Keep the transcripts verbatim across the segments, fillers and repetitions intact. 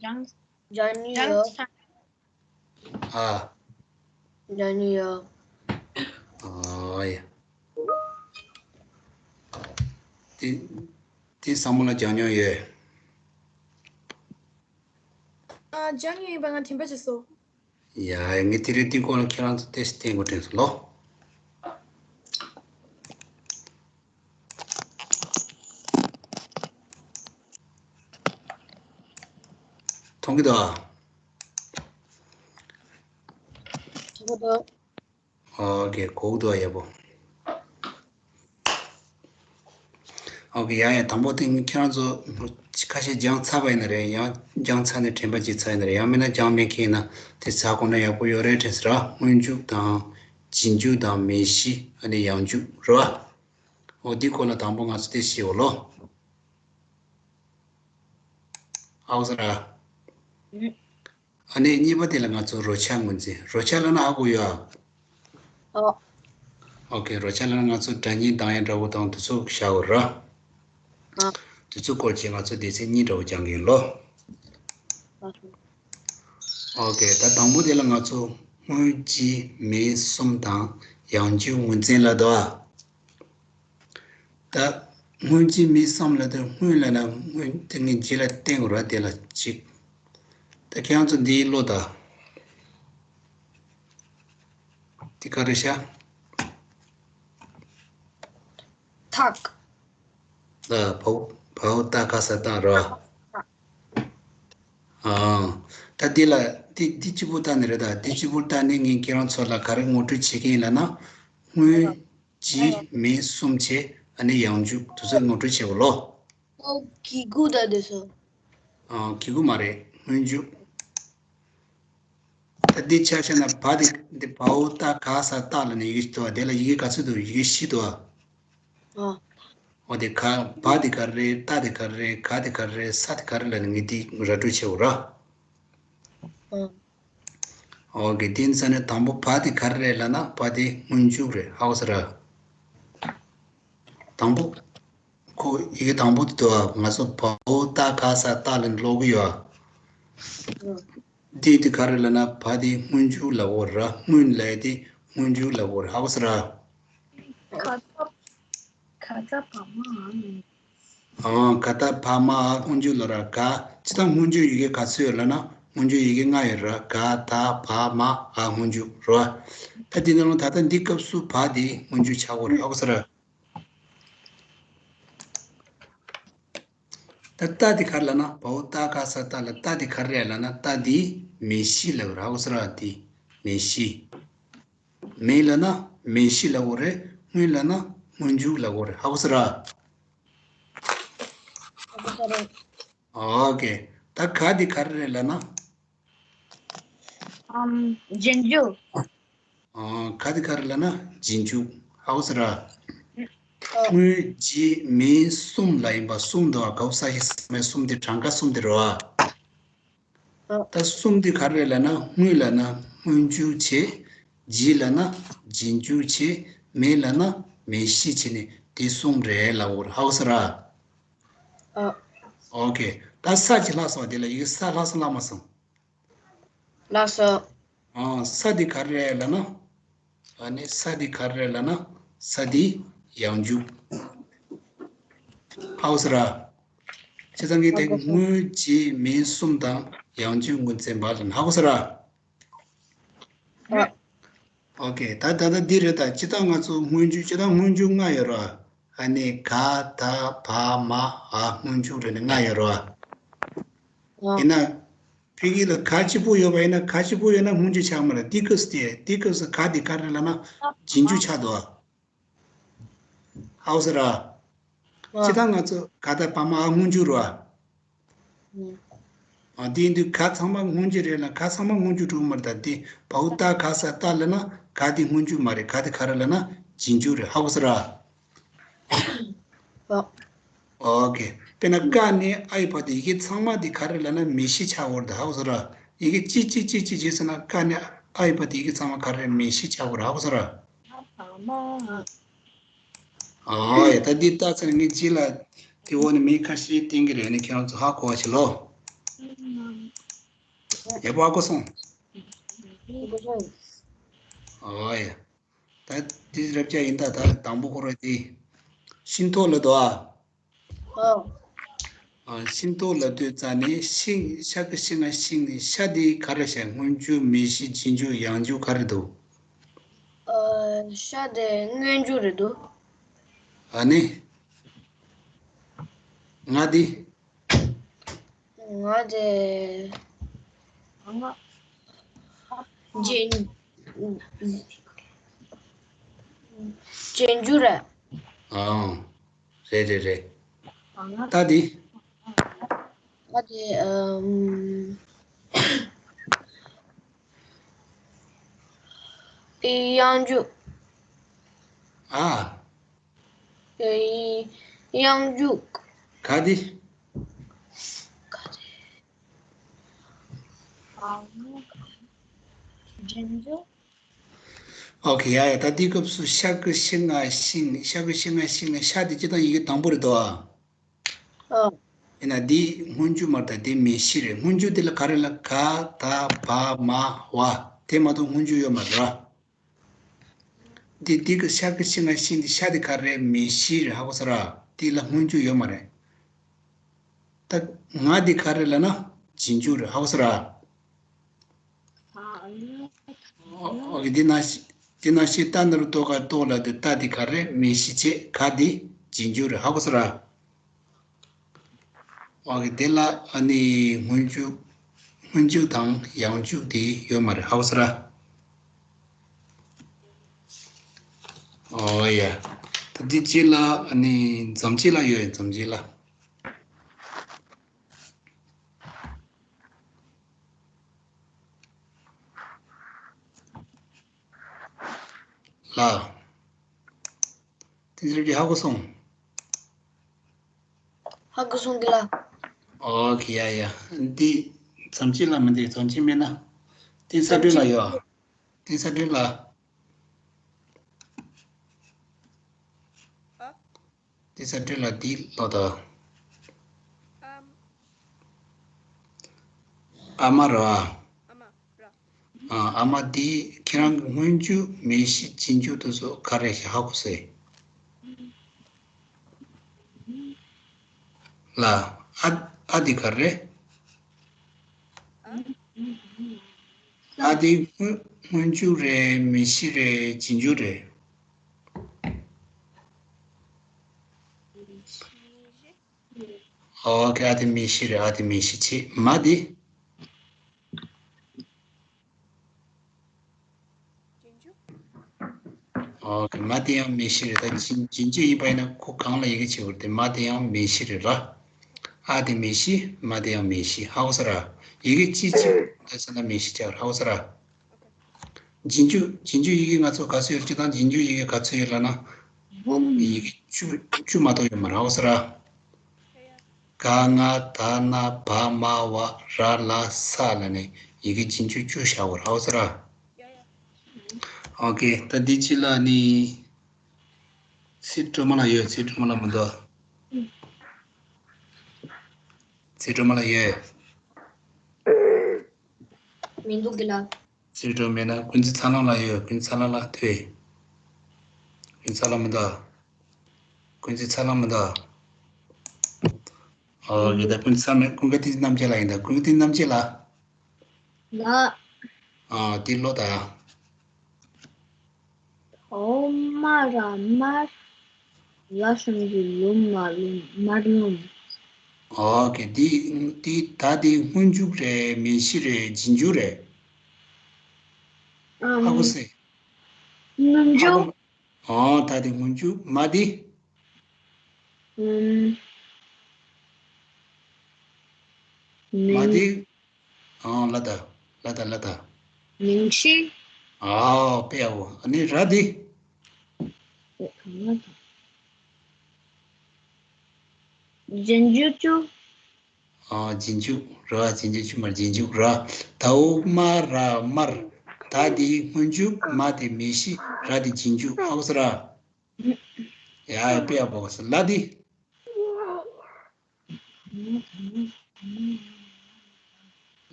ལྗང་། ལྗང་ནི་ཡོད། ལྗང་ཚ། ཨ། ལྗང་ནི་ཡོད། ཨ་ཡ། དེ་དེ་བསམ་བློ་ལ་སྦྱང་མྱོང་ཡོད། ཨ། སྦྱང་མྱོང་ཡོད་པ་ང་དྲན་པ་བརྗེད་སོང་། ཡ། ངས་དེ་རིང་འདི་སྐོར་ལ་ཁྱེད་རང་ཚོ་ཏོག་ཙམ་བསྟན་དགོས་དྲན་སོང་ལོ། མཐོང་གི་འདུག་ཨ། མཐོང་གི་འདུག་ཨོ་ཀེ། གོ་གི་འདུག་ཨ། ཡག་པོ། ཨོ་ཀེ། ཡ་ཡ། དང་པོ་དེ་ཁྱེད་རང་ཚོ་ཁ་ཤས་སྦྱངས་ཚར་བ་ཡིན་ན་རེད། ཡང་སྦྱངས་ཚར་ནས་དྲན་པ་བརྗེད་ཚར་ཡིན་ན་རེད། ཡང་མིན་ན་སྦྱངས་མེད་མཁན་ཡིན་ན་དེ་ཚར་དགོས་ན་ཡག་པོ་ཡོད་རེད་དྲན་སོང་ར། སྔོན་འཇུག་དང་རྗེས་འཇུག་དང་མེད་གཞི། ཨ་ནི་ཡང་འཇུག་རེད་བ། འོ་འདི་སྐོར་ལ་དང་པོ་ང་ཚོ་དེ་ཤེས་འོ་ལོ། ཨའོ་ས་ར། ཨ་ནི་གཉིས་པ་དེ་ལ་ང་ཚོ་རོ་ཆ་ངོས་འཛིན། རོ་ཆ་ལབ་ན་ཧ་གོ་ཡོད་ཨ། ཨོ། ཨོ་ཀེ། རོ་ཆ་ལབ་ན་ང་ཚོ་སྒྲ་སྙན་གདངས་ཡ་འདྲ་བོ་དང་དེ་ཚོ་བཞག་ཡོད་ར། ཨ། དེ་ཚོ་སྐོར་གྱི་ང་ཚོ་སྡེ་ཚན་གཉིས་འདྲ་བོ་སྦྱང་གི་ཡིན་ལོ། ཨ། ཨོ་ཀེ། ད་དང་པོ་དེ་ལ་ང་ཚོ་སྔོན་རྗེས་མེད་གསུམ་དང་ཡང་འཇུག་ངོས་འཛིན་ལབ་འདུག་ཨ། ད་སྔོན་རྗེས་མེད་གསུམ་ལབ་དུས་སྔོན་ལབ་ན་སྔོན་དེ་ངས་རྗེས་ལ་བསྟན་དགོས་ར། དེ་ལ་གཅིག་ད་ཁྱེད་རང་ཚོ་འདིའི་བློ་ད། འདི་ག་རེ་ཤག་ཐག་ད་བའོ་བའོ་ཏ་ག་ས་ཏ་ར། ཨ། ད་འདི་ལ་འདི་འདི་གཅིག་པུ་ལྟ་ནི་རེད། ད་འདི་གཅིག་པུ་ལྟ་ནི་ངས་ཁྱེད་རང་ཚོ་ལ་ག་རེ་ངོ་སྤྲོད་བྱེད་ཀྱི་ཡིན་ལབ་ན། སྔོན་རྗེས་མེད་གསུམ་བྱས། ཨ་ནི་ཡང་འཇུག་དེ་ཚོ་ངོ་སྤྲོད་བྱེད་དགོས་ལོ། ཨོ། གི་གུ་ད་དེ་སོ། ཨ། གི་གུ་མ་རེད། སྔོན་འཇུག་ད་འདི་ཆ་བཞག་ན་བ་དེ་འདི་བའོ་ཏ་ག་ས་ཏ་ལབ་ནས་ཡི་གེ་ཞིག་འདུག་བ། དེ་ལ་ཡི་གེ་ག་ཚོད་འདུག་ཡི་གེ་བཞི་འདུག་བ། ཨ། འོ་དེ་ག་བ་དེ་ག་རེ་རེད། ཏ་དེ་ག་རེ་རེད། ག་དེ་ག་རེ་རེད། ས་དེ་ག་རེ་ལབ་ནས་ངས་འདི་ར་སྤྲོད་བྱེད་དགོས་ར། ཨ། ཨོ་ཀེ། དེ་ནས་ནས་དང་པོ་བ་དེ་ག་རེ་རེད་ལབ་ན་བ་དེ་སྔོན་འཇུག་རེད། ཧ་གོ་སོང་ར། དང་པོ། ཁོ་ཡི་གེ་དང་པོ་དེ་འདུག་བ། ང་ཚོ་བའོ་ཏ་ག་ས་ཏ་ལབ་ནས་ཀློག་གི་ཡོད་བ། ཨ། འདི་དེ་ག་རེ་ལབ་ན་བ་དེ་སྔོན་འཇུག་ལབ་དགོས་ར། སྔོན་ལབ་ཡ་དེ་སྔོན་འཇུག་ལབ་དགོས་ར། ཧ་གོ་སོང་ར། ག་ད་ག་ད་བ་མ་ཨ་ནི། ཨ། ག་ད་བ་མ་འ་སྔོན་འཇུག་ལབ་ར། ག་སྤྱིར་བཏང་སྔོན་འཇུག་ཡི་གེ་ག་ཚོད་ཡོད་ལབ་ན་སྔོན་འཇུག་ཡི་གེ་ལྔ་ཡོད་ར། ག་ད་བ་མ་འ་སྔོན་འཇུག་ར། ད་འདི་ནང་ལ་ད་ལྟ་འདི་སྐབས་སུ་བ་དེ་སྔོན་འཇུག་ཆགས་དགོས་ར། ཧ་གོ་སོང་ར། ད་ཏ་དེ་ག་རེ་ལབ་ན་བའོ་ཏ་ག་ས་ཏ་ལ་ཏ་དེ་ག་རེ་རེད་ལབ་ན་ཏ་དེ་མེད་གཞི་ལབ་ར། ཧ་གོ་སོང་ར། དེ་མེད་གཞི། མེད་ལབ་ན་མེད་གཞི་ལབ་དགོས་རེད། སྔོན་ལབ་ན་སྔོན་འཇུག་ལབ་དགོས་རེད། ཧ་གོ་སོང་ར། ཨོ་ཀེ། ད་ག་དེ་ག་རེ་རེད་ལབ་ན། ཨམ། རྗེས་འཇུག་ཨ། ག་དེ་ག་རེ་ལབ་ན་རྗེས་འཇུག་ཧ་གོ་སོང་ར། ཨ། སྔོན་རྗེས་མེད་གསུམ་ལ་ཡིན་པ། གསུམ་འདུག་བ། ག་བ་ས་ཞིག་ས་མེད་གསུམ་དེ་གྲངས་ཀ་གསུམ་དེ་རེད་བ། ཨ། ད་གསུམ་དེ་ག་རེ་རེད་ལབ་ན་སྔོན་ལབ་ན་སྔོན་འཇུག་བྱས། རྗེས་ལབ་ན་རྗེས་འཇུག་བྱས། མེད་ལབ་ན་མེད་གཞི་བྱས་ནས་དེ་གསུམ་རེད་ལབ་དགོས་རེད། ཧ་གོ་སོང་ར། ཨ། ཨོ་ཀེ། ད་ས་ཅིག་ལྷག་སོང་བ། དེ་ལ་ཡི་གེ་ས་ལྷག་སོང་ལྷག་མ་སོང་། ལགས་སོ། ཨ། ས་དེ་ག་རེ་རེད་ལབ་ན། ཨ་ནི་ས་དེ་ག་རེ་རེད་ལབ་ན་ས་དེ་ཡང་འཇུག་ཧ་གོ་སོང་ར། བྱས་ཙང་གི་དེ་ཧ་གོ་སོང་། སྔོན་རྗེས་མེད་གསུམ་དང་ཡང་འཇུག་ངོས་འཛིན་པ་ལབ་ན། ཧ་གོ་སོང་ར། ཨ། ཨོ་ཀེ། ད་ད་ལྟ་འདི་རེད། ད་སྤྱིར་བཏང་ང་ཚོ་སྔོན་འཇུག་སྤྱིར་བཏང་སྔོན་འཇུག་ལྔ་ཡོད་ར། ཨ་ནི་ག་ད་བ་མ་འ་སྔོན་འཇུག་རེད་ནས་ལྔ་ཡོད་ར། ཨ། ཡིན་ན། ཕ་གི་ལ་ག་གཅིག་པུ་ཡོད་པ་ཡིན་ན་ག་གཅིག་པུ་ཡོད་ན་སྔོན་འཇུག་ཆགས་མ་རེད། དེ་སྐབས་སུ་དེ་དེ་སྐབས་སུ་ག་དེ་ག་རེ་ལབ་ན་རྗེས་འཇུག་ཆགས་འདུག་བ། ཧ་གོ་སོང་ར། ཨ། སྤྱིར་བཏང་ང་ཚོ་ག་ད་བ་མ་འ་སྔོན་འཇུག་རེད་བ། ཨ། ཨ། དེ་ཡིན་དུས་ག་ཚང་མ་སྔོན་འཇུག་རེད་ལབ་ན་ག་ཚང་མ་སྔོན་འཇུག་འགྲོ་གི་མ་རེད། ད་དེ་བའོ་ཏ་ག་ས་ཏ་ལབ་ན་ག་དེ་སྔོན་འཇུག་མ་རེད། ག་དེ་ག་རེ་ལབ་ན་རྗེས་འཇུག་རེད། ཧ་གོ་སོང་ར། ཨ། ཨོ་ཀེ། དཔེར་ན་ཀ་ནས་ཨ་ཡི་བར་དུ་ཡི་གེ་ཚང་མ་དེ་ག་རེ་ལབ་ན་མེད་གཞི་ཆགས་ཡོད་རེད། ཧ་གོ་སོང་ར། ཡི་གེ་གཅིག་གཅིག་གཅིག་གཅིག་བྱས་ཟེར་ན་ཀ་ནས་ཨ་ཡི་བར་དུ་ཡི་གེ་ཚང་མ་ག་རེ་མེད་གཞི་ཆགས་ཡོད་རེད། ཧ་གོ་སོང་ར། ཨོ་ཡ། ད་འདི་ལྟ་ཚར་ངས་རྗེས་ལ་དེ་འོག་ནས་མི་ཁ་ཤས་བསྟན་གྱི་རེད། ཨ་ནི་ཁྱེད་རང་ཚོ་ཧ་གོ་བ་བྱེད་ལོ། ཡག་པོ་ཧ་གོ་སོང་། ཨོ་ཡ། ད་འདི་རེད་བྱས་ཡིན་ད། ད་དང་པོ་ཁོ་ར་དེ། ཤིང་ཏོག་ལབ་འདུག་ཨ། ཨོ། ཨ། ཤིང་ཏོག་ལབ་དུས་ཙ་ནས་ཤིང་། ཤ་གི་ཤིང་ང་ཤིང་ནས་ཤ་དེ་ག་རེ་བྱས། སྔོན་འཇུག་མེ་བྱི་རྗེས་འཇུག་ཡང་འཇུག་ག་རེ་འདུག་ཨ། ཤ་དེ་སྔོན་འཇུག་རེད་འདུག་ཨ་ནི། ང་དེ། ང་དེ། རྗེས། རྗེས་འཇུག་རེད། ཨ། རེད་རེད་རེད། ད་དེ། ད་དེ། ཨམ། ཡང་འཇུག་ཨ། ཡང་འཇུག་ག་དེ། ག་དེ། རྗེས་འཇུག་ཨོ་ཁེ། ཡ་ཡ། ད་འདིའི་སྐབས་སུ་ཤ་གི་ཤིང་ང་ཤིང་། ཤ་གི་ཤིང་ང་ཤིང་ནས་ཤ་དེ་སྤྱིར་བཏང་ཡི་གེ་དང་པོ་རེད་དོ། ཨ། ཨོ། ཡིན་ན་འདི་སྔོན་འཇུག་མ་རེད། ད་དེ་མེ་བྱི་རེད། སྔོན་འཇུག་དེ་ལ་ག་རེ་ལབ། ག་ད་བ་མ་བ་དེ་མ་གཏོགས་སྔོན་འཇུག་ཡོད་མ་རེད་ར། འདི་འདི་གི་ཤ་གི་ཤིང་ང་ཤིང་འདི་ཤ་དེ་ག་རེ། མེ་བྱི་རེད། ཧ་གོ་སོང་ར། དེ་ལ་སྔོན་འཇུག་ཡོད་མ་རེད། ད་ང་འདི་ག་རེ་ལབ་ན་རྗེས་འཇུག་རེད། ཧ་གོ་སོང་ར། ཨོ་ཨོ་ཁེ། འདི་ན་ཤི། འདི་ན་ཤི། ཏ་ན་རོ་ཏོ་ག་ཏོ་ལབ་དུས་ཏ་འདི་ག་རེ། མེ་བྱི་བྱས། ག་འདི་རྗེས་འཇུག་རེད། ཧ་གོ་སོང་ར། ཨོ་ཁེ། དེ་ལ་ཨ་ནི་སྔོན་འཇུག་སྔོན་འཇུག་དང་ཡང་འཇུག་དེ་ཡོད་མ་རེད། ཧ་གོ་སོང་ར། ཨོ་ཡ། ད་འདི་རྗེས་ལ་ཨ་ནི་འཛོམས་སྐྱིད་ལགས་ཡོད། འཛོམས་སྐྱིད་ལགས། ལགས། དེ་ཚོ་ཀྱི་ཧ་གོ་སོང་། ཧ་གོ་སོང་གི་ལགས། ཨོ་ཁེ། ཡ་ཡ། འདི་འཛོམས་སྐྱིད་ལགས་མི་འདུག་འཛོམས་སྐྱིད་མེད་ན། དེ་ས་སྒྲོན་ལགས་ཡོད། དེ་ས་སྒྲོན་ལགས། ཨ། དེ་ས་སྒྲོན་ལགས་འདི་ལོ་ད། ཨམ། ཨ་མ་ར། ཨ་མ་ར། ཨ། ཨ་མ་འདི་ཁྱེད་རང་གི་སྔོན་འཇུག་མེ་བྱི་རྗེས་འཇུག་དེ་ཚོ་ག་རེ་ཧ་གོ་སོང་། ལགས། ཨ། ཨ་འདི་ག་རེ། ཨ། ཨ་འདི་སྔོན་སྔོན་འཇུག་རེད། མེ་བྱི་རེད། རྗེས་འཇུག་རེད། ཨོ་ཁེ། ཨ་དེ་མེ་བྱི་རེད། ཨ་དེ་མེ་བྱི་བྱས། མ་དེ། ཨོ་ཁེ། མ་དེ་ཡང་མེ་བྱི་རེད། ད་རྗེས་རྗེས་འཇུག་ཡིན་པ་ཡིན་ན་ཁོ་གང་ལ་ཡི་གེ་བྱེད་དགོས་རེད། དེ་མ་དེ་ཡང་མེ་བྱི་རེད་ར། ཨ་དེ་མེ་བྱི། མ་དེ་ཡང་མེ་བྱི། ཧ་གོ་སོང་ར། ཡི་གེ་གཅིག་གཅིག་ད་ཟེར་ན་མེ་བྱི་ཆགས། ཧ་གོ་སོང་ར། རྗེས་འཇུག་རྗེས་འཇུག་ཡི་གེ་ང་ཚོ་ག་ཚོད་ཡོད། སྤྱིར་བཏང་རྗེས་འཇུག་ཡི་གེ་ག་ཚོད་ཡོད་ལབ་ན། ཡི་གེ་བཅུ་བཅུ་མ་གཏོགས་ཡོད་མ་རེད། ཧ་གོ་སོང་ར། ག་ང་ད་ན་བ་མ་བ་ར་ལ་ས་ལ་ནས་ཡི་གེ་རྗེས་འཇུག་བཅུ་བཞག་པ་རེད། ཧ་གོ་སོང་ར། ཨོ་ཁེ། ད་འདི་ཅི་ལ་ནི། ཚེ་སྒྲོལ་མ་ལགས་ཡོད། ཚེ་སྒྲོལ་མ་ལགས་མི་འདུག་ཚེ་སྒྲོལ་མ་ལགས་ཡོད། མི་འདུག་གི་ལགས། ཚེ་སྒྲོལ་མེད་ན་ཀུན་གཟིགས་ཚ་ལང་ལགས་ཡོད། ཀུན་གཟིགས་ཚ་ལང་ལགས་ཐུག་ཀུན་གཟིགས་ཚ་ལང་མི་འདུག་ཀུན་གཟིགས་ཚ་ལང་མི་འདུག་ཨོ་ཡོད། ད་ཀུན་གཟིགས་ཚ་ལང་མེད། ཀུན་དགའ་བསྟན་འཛིན་རྣམ་རྒྱལ་ལགས་ཡིན། ད་ཀུན་དགའ་བསྟན་འཛིན་རྣམ་རྒྱལ་ལགས། ལགས། ཨ་དེ་ཀློག་ད་ཡ། ཐོག་མ་ར་མར། ལ་གསུམ་གྱི་ལུམ་མ་ལུམ་མར་ལུམ། ཨོ་ཁེ། འདི་འདི་ད་འདི་སྔོན་འཇུག་རེད། མེ་བྱི་རེད། རྗེས་འཇུག་རེད། ཨམ། ཧ་གོ་སོང་། སྔོན་འཇུག་ཧ་གོ། ཨོ་ད་འདི་སྔོན་འཇུག་མ་འདི། ཨམ། མ་མིང་འདི། ཨོ་ལ་ད་ལ་ད་ལ་ད། མིང་གཞི། ཨོ་དཔེ་ཡག་པོ། ཨ་ནི་ར་འདི། རྗེས་འཇུག་བཅུ། ཨོ་རྗེས་འཇུག་ར། རྗེས་འཇུག་བཅུ་མ་རེད། རྗེས་འཇུག་ར། ཐོག་མ་ར་མར། ད་འདི་སྔོན་འཇུག་མ་དེ་མེ་བྱི། ར་དེ་རྗེས་འཇུག་ཧ་གོ་སོང་ར། ཡ་དཔེ་ཡག་པོ་ཧ་གོ་སོང་། ལ་འདི།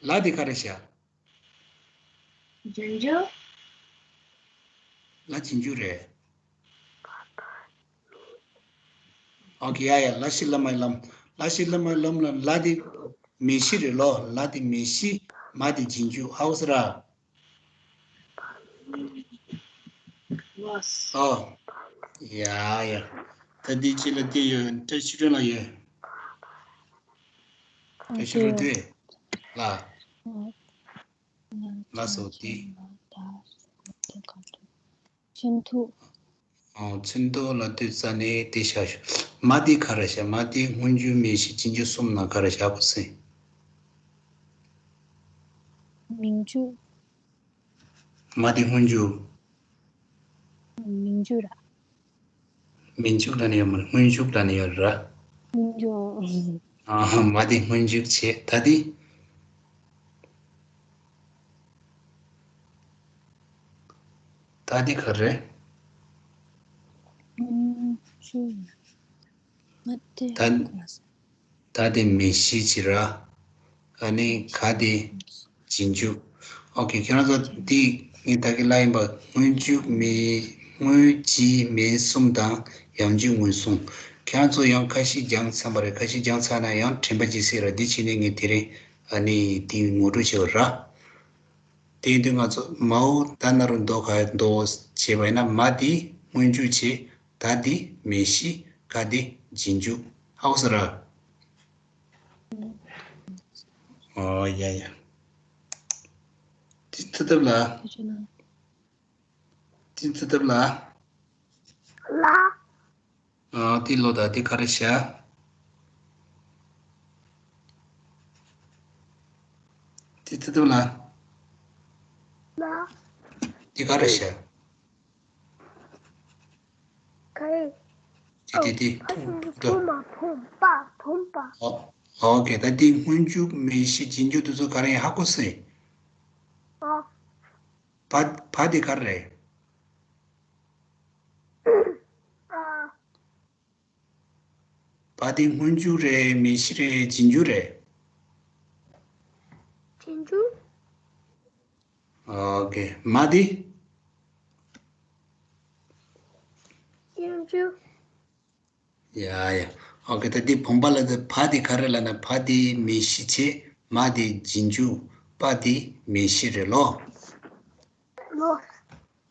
ལ་དེ་ག་རེ་བྱ། རྗེས་འཇུག་ལ་རྗེས་འཇུག་རེད། ཨོ་ཁེ། ཡ་ཡ། ལ་ཤི་ལ་མའི་ལམ། ལ་ཤི་ལ་མའི་ལམ་ལ་ལ་དེ་མེ་ཤི་རེད་ལོ། ལ་དེ་མེ་ཤི། མ་དེ་རྗེས་འཇུག་ཧའོ་ཟེར་ར། ཨོ། ཡ་ཡ། ད་འདི་ཅི་ལ་དེ་ཡོད། བཀྲ་ཤིས་སྒྲོན་ལ་ཡོད། བཀྲ་ཤིས་སྒྲོན་དེ་ལ། ལ་སོ་དེ། ཆེན་ཐུ། ཨོ། ཚིག་མདོ་ལ་ལྟོས་ཙ་ནས་དེ་བྱ་ཞུ། མ་དེ་ག་རེ་བྱ། མ་དེ་སྔོན་འཇུག་མེ་ཤི་རྗེས་འཇུག་གསུམ་ནང་ག་རེ་བྱ་གོ་སྲིད། མིང་འཇུག་མ་དེ་སྔོན་འཇུག་མིང་འཇུག་ར། མིང་འཇུག་ལ་ནི་ཡོད་མ་རེད། སྔོན་འཇུག་ལ་ནི་ཡོད་ར། སྔོན་འཇུག་ཨ་མ་དེ་སྔོན་འཇུག་བྱས། ད་དེ། ད་འདི་ག་རེ། སྔོན་འཇུག་མ་དེ་ད་ད་དེ་མེ་ཤི་བྱེད་ར། ཨ་ནི་ག་དེ་རྗེས་འཇུག་ཨོ་ཁེ། ཁྱེད་རང་ཚོ་འདི་ངས་ད་གི་ལ་ཡིན་པ། སྔོན་འཇུག་མེ། སྔོན་གྱི་མེ་གསུམ་དང་ཡང་འཇུག་མངོན་སུམ། ཁྱེད་རང་ཚོ་ཡང་ཁ་ཤས་སྦྱངས་ཚར་བ་རེད། ཁ་ཤས་སྦྱངས་ཚར་ན་ཡང་དྲན་པ་བརྗེད་སྲིད་ར། འདི་བྱས་ནས་ངས་དེ་རིང་ཨ་ནི་དེ་ངོ་སྤྲོད་བྱས་པ་ར། དེ་ཡིན་དུས་ང་ཚོ་མའོ་ད་ན་རུ་མདོ་ག་མདོ་བྱས་པ་ཡིན་ན། མ་དེ་སྔོན་འཇུག་བྱས། ད་དེ་མེ་ཤི། ག་དེ་རྗེས་འཇུག་ཧའོ་ཟེར་ར། ཨོ་ཡ་ཡ། དེ་ཐུ་ཐབ་ལ། དེ་ཐུ་ཐབ་ལ། ལ། ཨ་དེ་ལོ་ད་དེ་ག་རེ་བྱ། དེ་ཐུ་ཐབ་ལ། ལ། དེ་ག་རེ་བྱ། ག་རེ། དེ་དེ་དེ། ཕ་ཕུང་ཕུང་མ་ཕུང་པ་ཕུང་པ། ཨོ་ཨོ་ཁེ། ད་དེ་སྔོན་འཇུག་མེ་ཤི་རྗེས་འཇུག་དེ་ཚོ་ག་རེ་ཡིན་ཧ་གོ་སྲིད། ཨོ། བ་བ་དེ་ག་རེ་རེད། ཨ། བ་དེ་སྔོན་འཇུག་རེད། མེ་ཤི་རེད། རྗེས་འཇུག་རེད། རྗེས་འཇུག་ཨོ་ཁེ། མ་དེ། རྗེས་འཇུག་ཡ་ཡ། ཨོ་ཁེ། ད་འདི་བུམ་པ་ལ་དེ་བ་དེ་ག་རེ་ལབ་ན། བ་དེ་མེ་ཤི་བྱས། མ་དེ་རྗེས་འཇུག་པ་དེ་མེ་ཤི་རེད་ལོ། ལོ།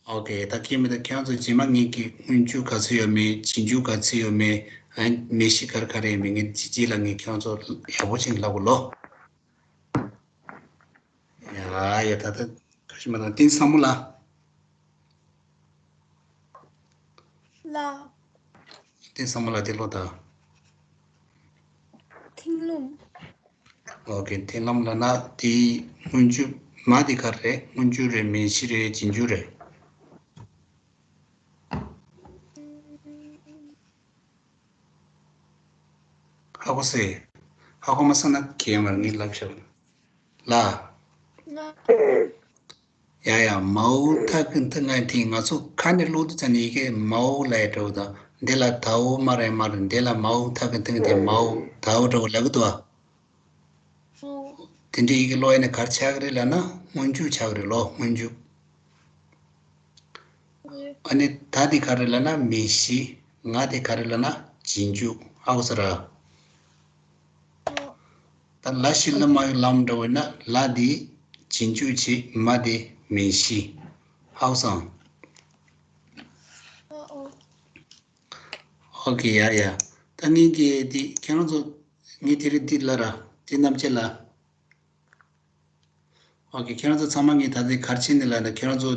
ཨོ་ཁེ། ད་ཁྱེད་མི་ད་ཁྱེད་རང་ཚོ་རྗེས་མ་ངེད་ཀྱི་སྔོན་འཇུག་ག་ཚོད་ཡོད་མེད། རྗེས་འཇུག་ག་ཚོད་ཡོད་མེད། ཨ་མེ་ཤི་ག་རེ་ག་རེ་ཡོད་མེད། ངས་རྗེས་རྗེས་ལ་ངས་ཁྱེད་རང་ཚོ་ཡག་པོ་ཅིག་ལབ་དགོས་ལོ། ཡ་ཡ། ད་ད་ག་ཤི་མ་དང་བསྟན་བཟང་མོ་ལ། ལ། བསྟན་བཟང་མོ་ལ་དེ་ལོ་ད། མཐིང་ལྷམ། ཨོ་ཁེ། མཐིང་ལྷམ་ལབ་ན་དེ་སྔོན་འཇུག་མ་དེ་ག་རེ་རེད། སྔོན་འཇུག་རེད། མེ་ཤི་རེད། རྗེས་འཇུག་རེད། ཧ་གོ་སོང་། ཧ་གོ་མ་སོང་ན་ཁྱེད་ཡང་ངས་ལབ་ཤོག་ལ། ཡ་ཡ། མའོ་ཐ་གི་ཐི་ང་དེ་ང་ཚོ་ཁ་ནས་ཀློག་དུས་ཙམ་ནས་ཡི་གེ་མའོ་ལབ་ཡ་འདྲ་བོ་དང་། འདི་ལ་དའོ་མ་རེད་མ་རེད། འདི་ལ་མའོ་ཐ་གི་ཐི་ང་དེ་མའོ་དའོ་འདྲ་བོ་ལབ་གི་འདུག་ཨ། དེ་འདྲའི་ཡི་གེ་ཀློག་ཡ་ནི་ག་རེ་ཆགས་ཀྱི་རེད་ལབ་ན་སྔོན་འཇུག་ཆགས་ཀྱི་རེད་ལོ། སྔོན་འཇུག་ཨ་ནི་ད་དེ་ག་རེ་ལབ་ན་མེ་ཤི། ང་དེ་ག་རེ་ལབ་ན་རྗེས་འཇུག་ཧ་གོ་སོང་ར། ད་ལ་ཤི་ལ་མ་ཡི་ལམ་འདྲ་བོ་ན་ལ་དེ་རྗེས་འཇུག་བྱས། མ་དེ་མེ་ཤི། ཧ་གོ་སོང་། ཨོ་ཁེ། ཡ་ཡ། ད་ངས་ཀྱི་དེ་ཁྱེད་རང་ཚོ་ངས་དེ་རིང་འདི་ལ་ར་དེ་རྣམ་བཅད་ལ། ཨོ་ཁེ། ཁྱེད་རང་ཚོ་ཚང་མ་ངས་ད་ལྟའི་ག་རེ་བྱས་ནས་ལབ་ན། ཁྱེད་རང་ཚོ་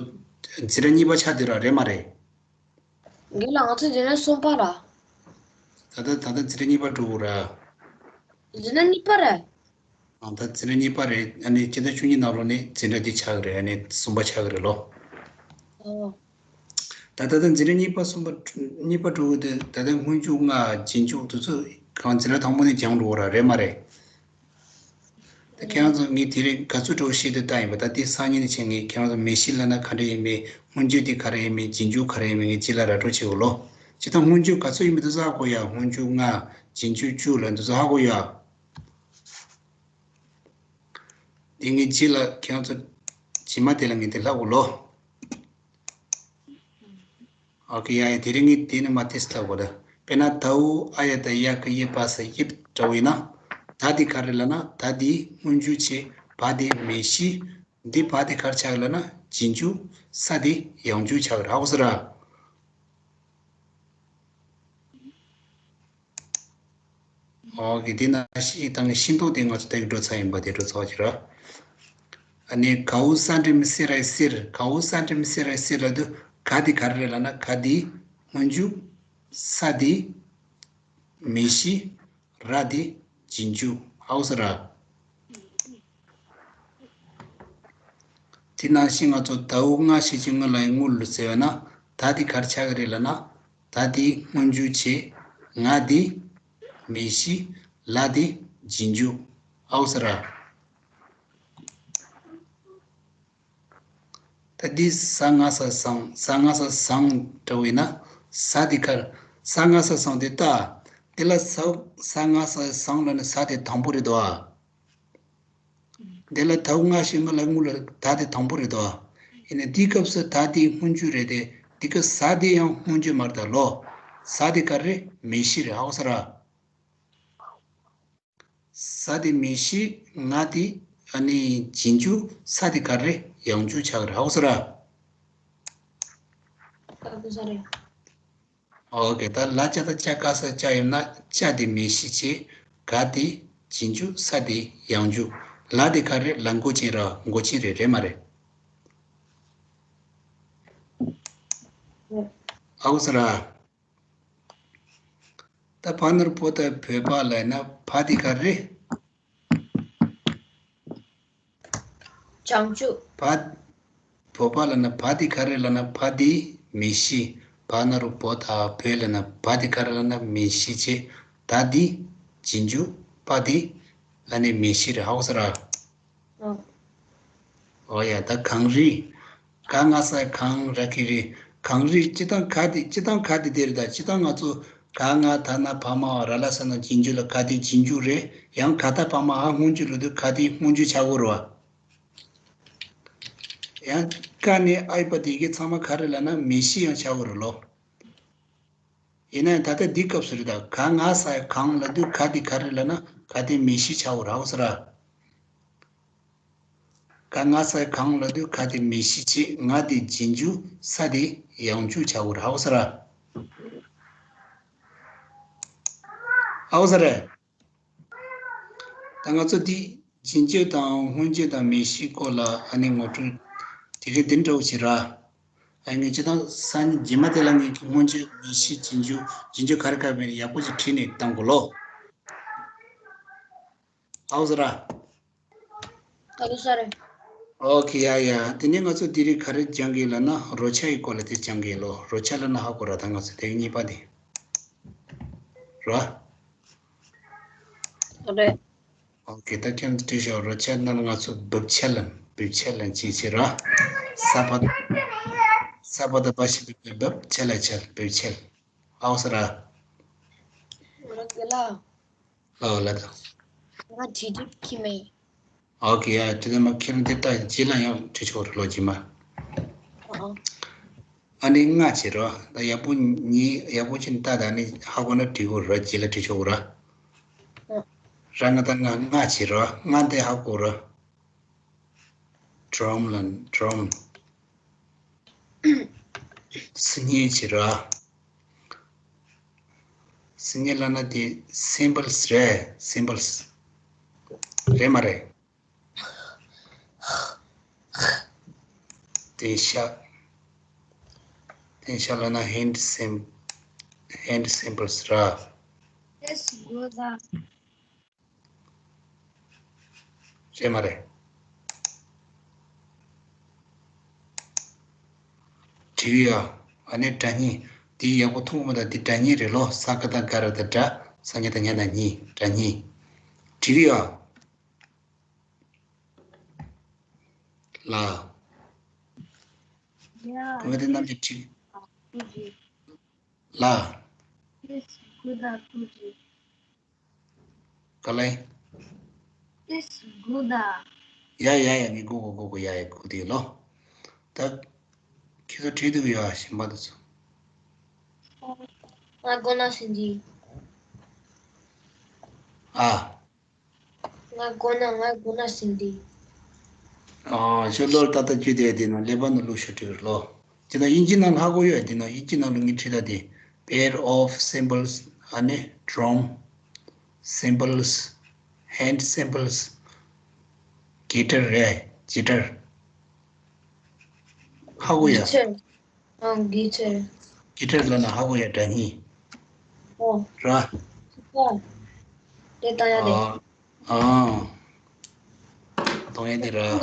འཛིན་གྲྭ་གཉིས་པ་ཆགས་བསྡད་ར། རེད་མ་རེད། རྒན་ལགས། ང་ཚོ་འཛིན་གྲྭ་གསུམ་པ་ར། ད་ལྟ་ད་ལྟ་འཛིན་གྲྭ་གཉིས་པ་འགྲོ་གི་ར། འཛིན་གྲྭ་གཉིས་པ་རེད། ཨ། ད་འཛིན་གྲྭ་གཉིས་པ་རེད། ཨ་ནི་སྤྱི་ཟླ་བཅུ་གཉིས་ནང་ལོགས་ནས་འཛིན་གྲྭ་འདི་ཆགས་ཀྱི་རེད། ཨ་ནི་གསུམ་པ་ཆགས་ཀྱི་རེད་ལོ། ཨོ། ད་ལྟ་ད་འཛིན་གྲྭ་གཉིས་པ་གསུམ་པ་གཉིས་པ་འགྲོ་གི་འདུག་ད་ལྟ་སྔོན་འཇུག་ལྔ། རྗེས་འཇུག་དེ་ཚོ་གང་འཛིན་གྲྭ་དང་པོ་ནས་སྦྱངས་འགྲོ་གི་ར། རེད་མ་རེད། ད་ཁྱེད་རང་ཚོ་ངས་དེ་རིང་ག་ཚོད་འགྲོ་ཤེས་དུ་བཏང་ཡིན་པ། ད་དེ་སང་ཉིན་ནས་བྱས་ངས་ཁྱེད་རང་ཚོ་མེ་ཤི་ལབ་ན་ག་འདྲ་ཡིན་མིན། སྔོན་འཇུག་དེ་ག་རེ་ཡིན་མིན། རྗེས་འཇུག་ག་རེ་ཡིན་མིན་ངས་ཅི་ལ་ར་སྤྲོད་བྱེད་དགོས་ལོ། སྤྱིར་བཏང་སྔོན་འཇུག་ག་ཚོད་ཡིན་མིན་དེ་ཚོ་ཧ་གོ་ཡ། སྔོན་འཇུག་ལྔ། རྗེས་འཇུག་བཅུ་ལབ་དེ་ཚོ་ཧ་གོ་ཡ། དེ་ངས་རྗེས་ལ་ཁྱེད་རང་ཚོ་རྗེས་མ་དེ་ལ་ངས་དེ་ལབ་དགོས་ལོ། ཨོ་ཁེ། ཡ་ཡ། དེ་རིང་ངས་དེ་ནས་མར་ཏོག་ཙམ་ལབ་དགོས་ར། དཔེར་ན་དའུ་ཨ་ཡ་ད་ཡ་གི་ཡེ་བ་ས་ཡིབ་འདྲ་བོ་ཡིན་ན། ད་དེ་ག་རེ་ལབ་ན། ད་དེ་སྔོན་འཇུག་བྱས། བ་དེ་མེ་བཞི། འདི་བ་དེ་ག་རེ་ཆགས་ལབ་ན་རྗེས་འཇུག་ས་དེ་ཡང་འཇུག་ཆགས་ར། ཧ་གོ་སོང་ངས། ཨོ་ཁེ། དེ་ནང་བཞིན་ད་ངས་ཤེས་རྟོགས་དེ་ང་ཚོ་ད་གི་འགྲོ་ཚར་ཡིན་པ་དེ་འགྲོ་ཚར་བ་ཅིག་ར། ཨ་ནི་གའུ་ས་འགྲེང་བུ་སེ་ར་ཡི་སེར། གའུ་ས་འགྲེང་བུ་སེ་ར་ཡི་སེར་ལབ་དུས་ག་དེ་ག་རེ་རེད་ལབ་ན། ག་དེ་སྔོན་འཇུག་ས་དེ་མེ་བཞི། ར་དེ་རྗེས་འཇུག་ཧ་གོ་སོང་ངས། དེ་ནང་བཞིན་ང་ཚོ་དའུ་སྔ་ཕྱི་གཅིག་སྔོན་ལ་ཡང་སྔོན་ལ་ཟེར་བ་ན། ད་དེ་ག་རེ་ཆགས་ཀྱི་རེད་ལབ་ན། ད་དེ་སྔོན་འཇུག་བྱས། ང་དེ་མེ་བཞི། ལ་དེ་རྗེས་འཇུག་ཧ་གོ་སོང་ངས། ད་འདི་ས་སྔ་ས་བཟང་། ས་སྔ་ས་བཟང་འདྲ་བོ་ཡིན་ན། ས་འདི་གར། ས་སྔ་ས་བཟང་དེ་ལྟ། འདི་ལ་ས་ས་སྔ་ས་བཟང་ལབ་ན་ས་དེ་དང་པོ་རེད་དོ། འདི་ལ་དའུ་སྔ་ཕྱི་སྔོན་ལ་སྔོན་ལ་ད་དེ་དང་པོ་རེད་དོ། ཡིན་ན་འདིའི་སྐབས་སུ་ད་དེ་སྔོན་འཇུག་རེད་དེ། འདི་སྐབས་ས་དེ་ཡང་སྔོན་འཇུག་མ་རེད་ད་ལོ། ས་དེ་ག་རེ་རེད། མེ་བཞི་རེད། ཧ་གོ་སོང་ངས། ས་དེ་མེ་བཞི། ང་དེ་ཨ་ནི་རྗེས་འཇུག་ས་དེ་ག་རེ་རེད། ཡང་འཇུག་ཆགས་རེད། ཧ་གོ་སོང་ངས། ཧ་གོ་སོང་རེད། ཨོ་ཁེ། ད་ལ་ཅ་ད་ཅ་ག་ས་ཅ་ཡིན་ན་ཅ་དེ་མེ་བཞི་བྱས། ག་དེ་རྗེས་འཇུག་ས་དེ་ཡང་འཇུག་ལ་དེ་ག་རེ་རེད། ལ་མགོ་ཅན་ར། མགོ་ཅན་རེད། རེད་མ་རེད། ཧ་གོ་སོང་ངས། ད་བ་ན་རོ་བོ་ད་བོད་པ་ལབ་ན་བ་དེ་ག་རེ་རེད། བྱང་ཆུབ། བ། བོད་པ་ལབ་ན་བ་དེ་ག་རེ་ལབ་ན། བ་དེ་མེ་བཞི། བ་ན་རོ་བོ་ད་བོད་ལབ་ན་བ་དེ་ག་རེ་ལབ་ན་མེ་བཞི་བྱས། ད་དེ་རྗེས་འཇུག་པ་དེ་ཨ་ནི་མེ་བཞི་རེད། ཧ་གོ་སོང་ངས། ཨོ་ཡ། ད་གངས་རི། ག་ང་ས་གངས་ར་གི་རི། གངས་རི་སྤྱིར་བཏང་ག་དེ། སྤྱིར་བཏང་ག་དེ་དེ་རེད་ད། སྤྱིར་བཏང་ང་ཚོ་ག་ང་ད་ན་བ་མ་བ་ར་ལ་ས་ན་རྗེས་འཇུག་ལ་ག་དེ་རྗེས་འཇུག་རེད། ཡང་ག་ད་བ་མ་འ་སྔོན་འཇུག་ལབ་དུས་ག་དེ་སྔོན་འཇུག་ཆགས་ཀྱི་རེད་བ། ཡང་ཀ་ནས་ཨའི་བར་དེ་གའི་ཚང་མ་ག་རེ་ལབ་ན་མེ་བཞི་ཡང་ཆགས་ཀྱི་རེད་ལོ། ཡིན་ན་ཡང་ད་ལྟ་འདི་སྐབས་སུ་རེད་ད། ག་ང་ས་གངས་ལབ་དུས་ག་དེ་ག་རེ་ལབ་ན་ག་དེ་མེ་བཞི་ཆགས་ཀྱི་རེད། ཧ་གོ་སོང་ངས། ག་ང་ས་གངས་ལབ་དུས་ག་དེ་མེ་བཞི་བྱས། ང་དེ་རྗེས་འཇུག་ས་དེ་ཡང་འཇུག་ཆགས་ཀྱི་རེད། ཧ་གོ་སོང་ངས། ཧ་གོ་སོང་ངས། ད་ང་ཚོ་འདི་རྗེས་འཇུག་དང་སྔོན་འཇུག་དང་མེ་བཞིའི་སྐོར་ལ་ཨ་ནི་ངོ་སྤྲོད་དེ་གའི་འདི་འདྲ་བོ་ཞིག་ར། ཨ་ནི་སྤྱིར་བཏང་སང་ཉིན་རྗེས་མ་དེ་ལ་ངས་སྔོན་འཇུག་མེ་བཞི་རྗེས་འཇུག་རྗེས་འཇུག་ག་རེ་ག་རེ་ཡག་པོ་ཞིག་བྲིས་ནས་བཏང་དགོས་ལོ། ཧ་གོ་སོང་ངས། ཧ་གོ་སོང་ངས། ཨོ་ཁེ། ཡ་ཡ། དེ་ནས་ང་ཚོ་དེ་རིང་ག་རེ་སྦྱང་གི་ལབ་ན་རོལ་ཆ་ཡི་སྐོར་ལ་དེ་སྦྱང་གི་ལོ། རོལ་ཆ་ལབ་ན་ཧ་གོ་ར། ད་ང་ཚོ་དེ་གཉིས་པ་དེ་ར། རེད། ཨོ་ཁེ། ད་ཁྱོད་ཚོ་བྲིས་ཤོག་རོལ་ཆ་ནང་ང་ཚོ་འབབ་ཆ་ལབ། འབབ་ཆ་ལབ་ཅིག་བྱེད་ར། ས་པ། ས་པ་ད་བ་ཞབས་ཀྱུ་བ་འབབ། ཆ་ལ་ཆལ། འབབ་ཆལ། ཧ་གོ་སོང་ངས། རོལ་ཆ་ལ། ལའོ་ལ་དང་། ང་བྲིས་དུས་ཁྱི་མེད། ཨོ་ཁེ། ཡ། དེ་ནས་མ་ཁྱེད་རང་འདི་ལྟ་རྗེས་ལ་ཡང་བྲིས་ཆོག་རེད་ལོ། རྗེས་མ། ཨ། ཨ་ནི་ལྔ་བྱེད་རོགས། ད་ཡག་པོ་ཉིད་ཡག་པོ་ཅིག་ལྟ། ད་ནི་ཧ་གོ་ན་བྲིས་དགོས་རེད། རྗེས་ལ་བྲིས་ཆོག་ར། ཨ། ར་ང་ད་ལྔ་ལྔ་བྱེད་རོགས། ལྔ་འདི་ཧ་གོ་ར། ཌྲམ་ལ། ཌྲམ། སི་སྙན་བྱེད་ར། སི་སྙན་ལབ་ན་དེ་སིམ་བལ་སི་རེད། སིམ་བལ་སི་རེད་མ་རེད། དེ་ཤ། དེ་ཤ་ལབ་ན་ཧེན་ཌི་སིམ། ཧེན་ཌི་སིམ་བལ་སི་ར། རེད་མ་རེད། བྲིས་ཡ། ཨ་ནི་སྒྲ་སྙན། འདི་ཡག་པོ་མཐོང་གི་མ་རེད། འདི་སྒྲ་སྙན་རེད་ལོ། ས་ག་ད་ག་ར་ད་སྒྲ། ས་ཉ་ད་ཉ་ད་སྙན། སྒྲ་སྙན། བྲིས་ཡ། ལ། ཡ། ང་དེ་རྣམས་ཀྱིས་བྲིས། ལ། ཏིས་གུ་ད་ཀུ་ཅི། ག་ལེ། ཏིས་གུ་ད། ཡ་ཡ་ཡ། ངས་སྒུག་གོ་སྒུག་གོ། ཡ་ཡ། སྒུག་དེ་ལོ། ད་ཁྱེད་ཚོ་བྲིས་འདུག་ཡ། གཞན་པ་དེ་ཚོ། ང་མགོ་ན་ཟིན་དེ། ཨ། ང་མགོ་ན་ང་མགོ་ན་ཟིན་དེ། ཨ། ཤོ་ལོར་ཏག་ཏག་བརྗོད་དེ་དེ་ན་ཀླད་པ་ནང་བླུགས་ཤོག་བྲིས་ལོ། དེ་ན་དབྱིན་ཇི་ནང་ཧ་གོ་ཡོད། དེ་ན་དབྱིན་ཇི་ནང་ལ་ངས་བྲིས་ད་དེ། pair of cymbals ཨ་ནི་drum cymbals, hand cymbals, guitar རེད། guitar ཧ་གོ་ཡ། གི་ཚེ། ཨང་། གི་ཚེ། གི་ཚེ་ལ་ན་ཧ་གོ་ཡ་སྒྲ་སྙན། ཨོ། ར། ཨོ། དེ་ལྟ་ཡ་དེ། ཨ། ཨ། གཏོང་ཡ་དེ་ར། ལ།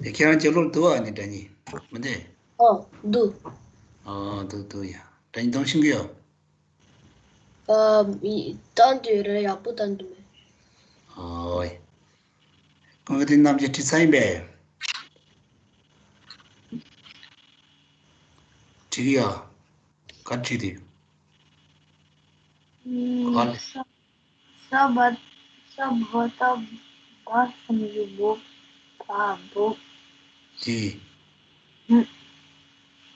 དེ་ཁྱེད་རང་ཅེ་ལོར་འདུག་ཨ་ནི་སྒྲ་སྙན། མི་འདུག་ཨོ། འདུག་ཨ། འདུག་འདུག་ཡ། སྒྲ་སྙན་གཏོང་ཤེས་ཀྱི་ཡོད། ཨ། ཡི། བཏང་དུས་རེ་ཡག་པོ་བཏང་དུ་མེད། ཨོའི། ཀུན་དགའ་བསྟན་རྣམ་རྒྱལ་བྲིས་ཚར་ཡིན་པས། བྲིས་ཀྱི་ཡ། ག་བྲིས་དུས། ག་ལས། ས་བ་ས་བ་ད་བ་སམ་ཡུ་བོ་བ་བོ། དེ། ཧུམ།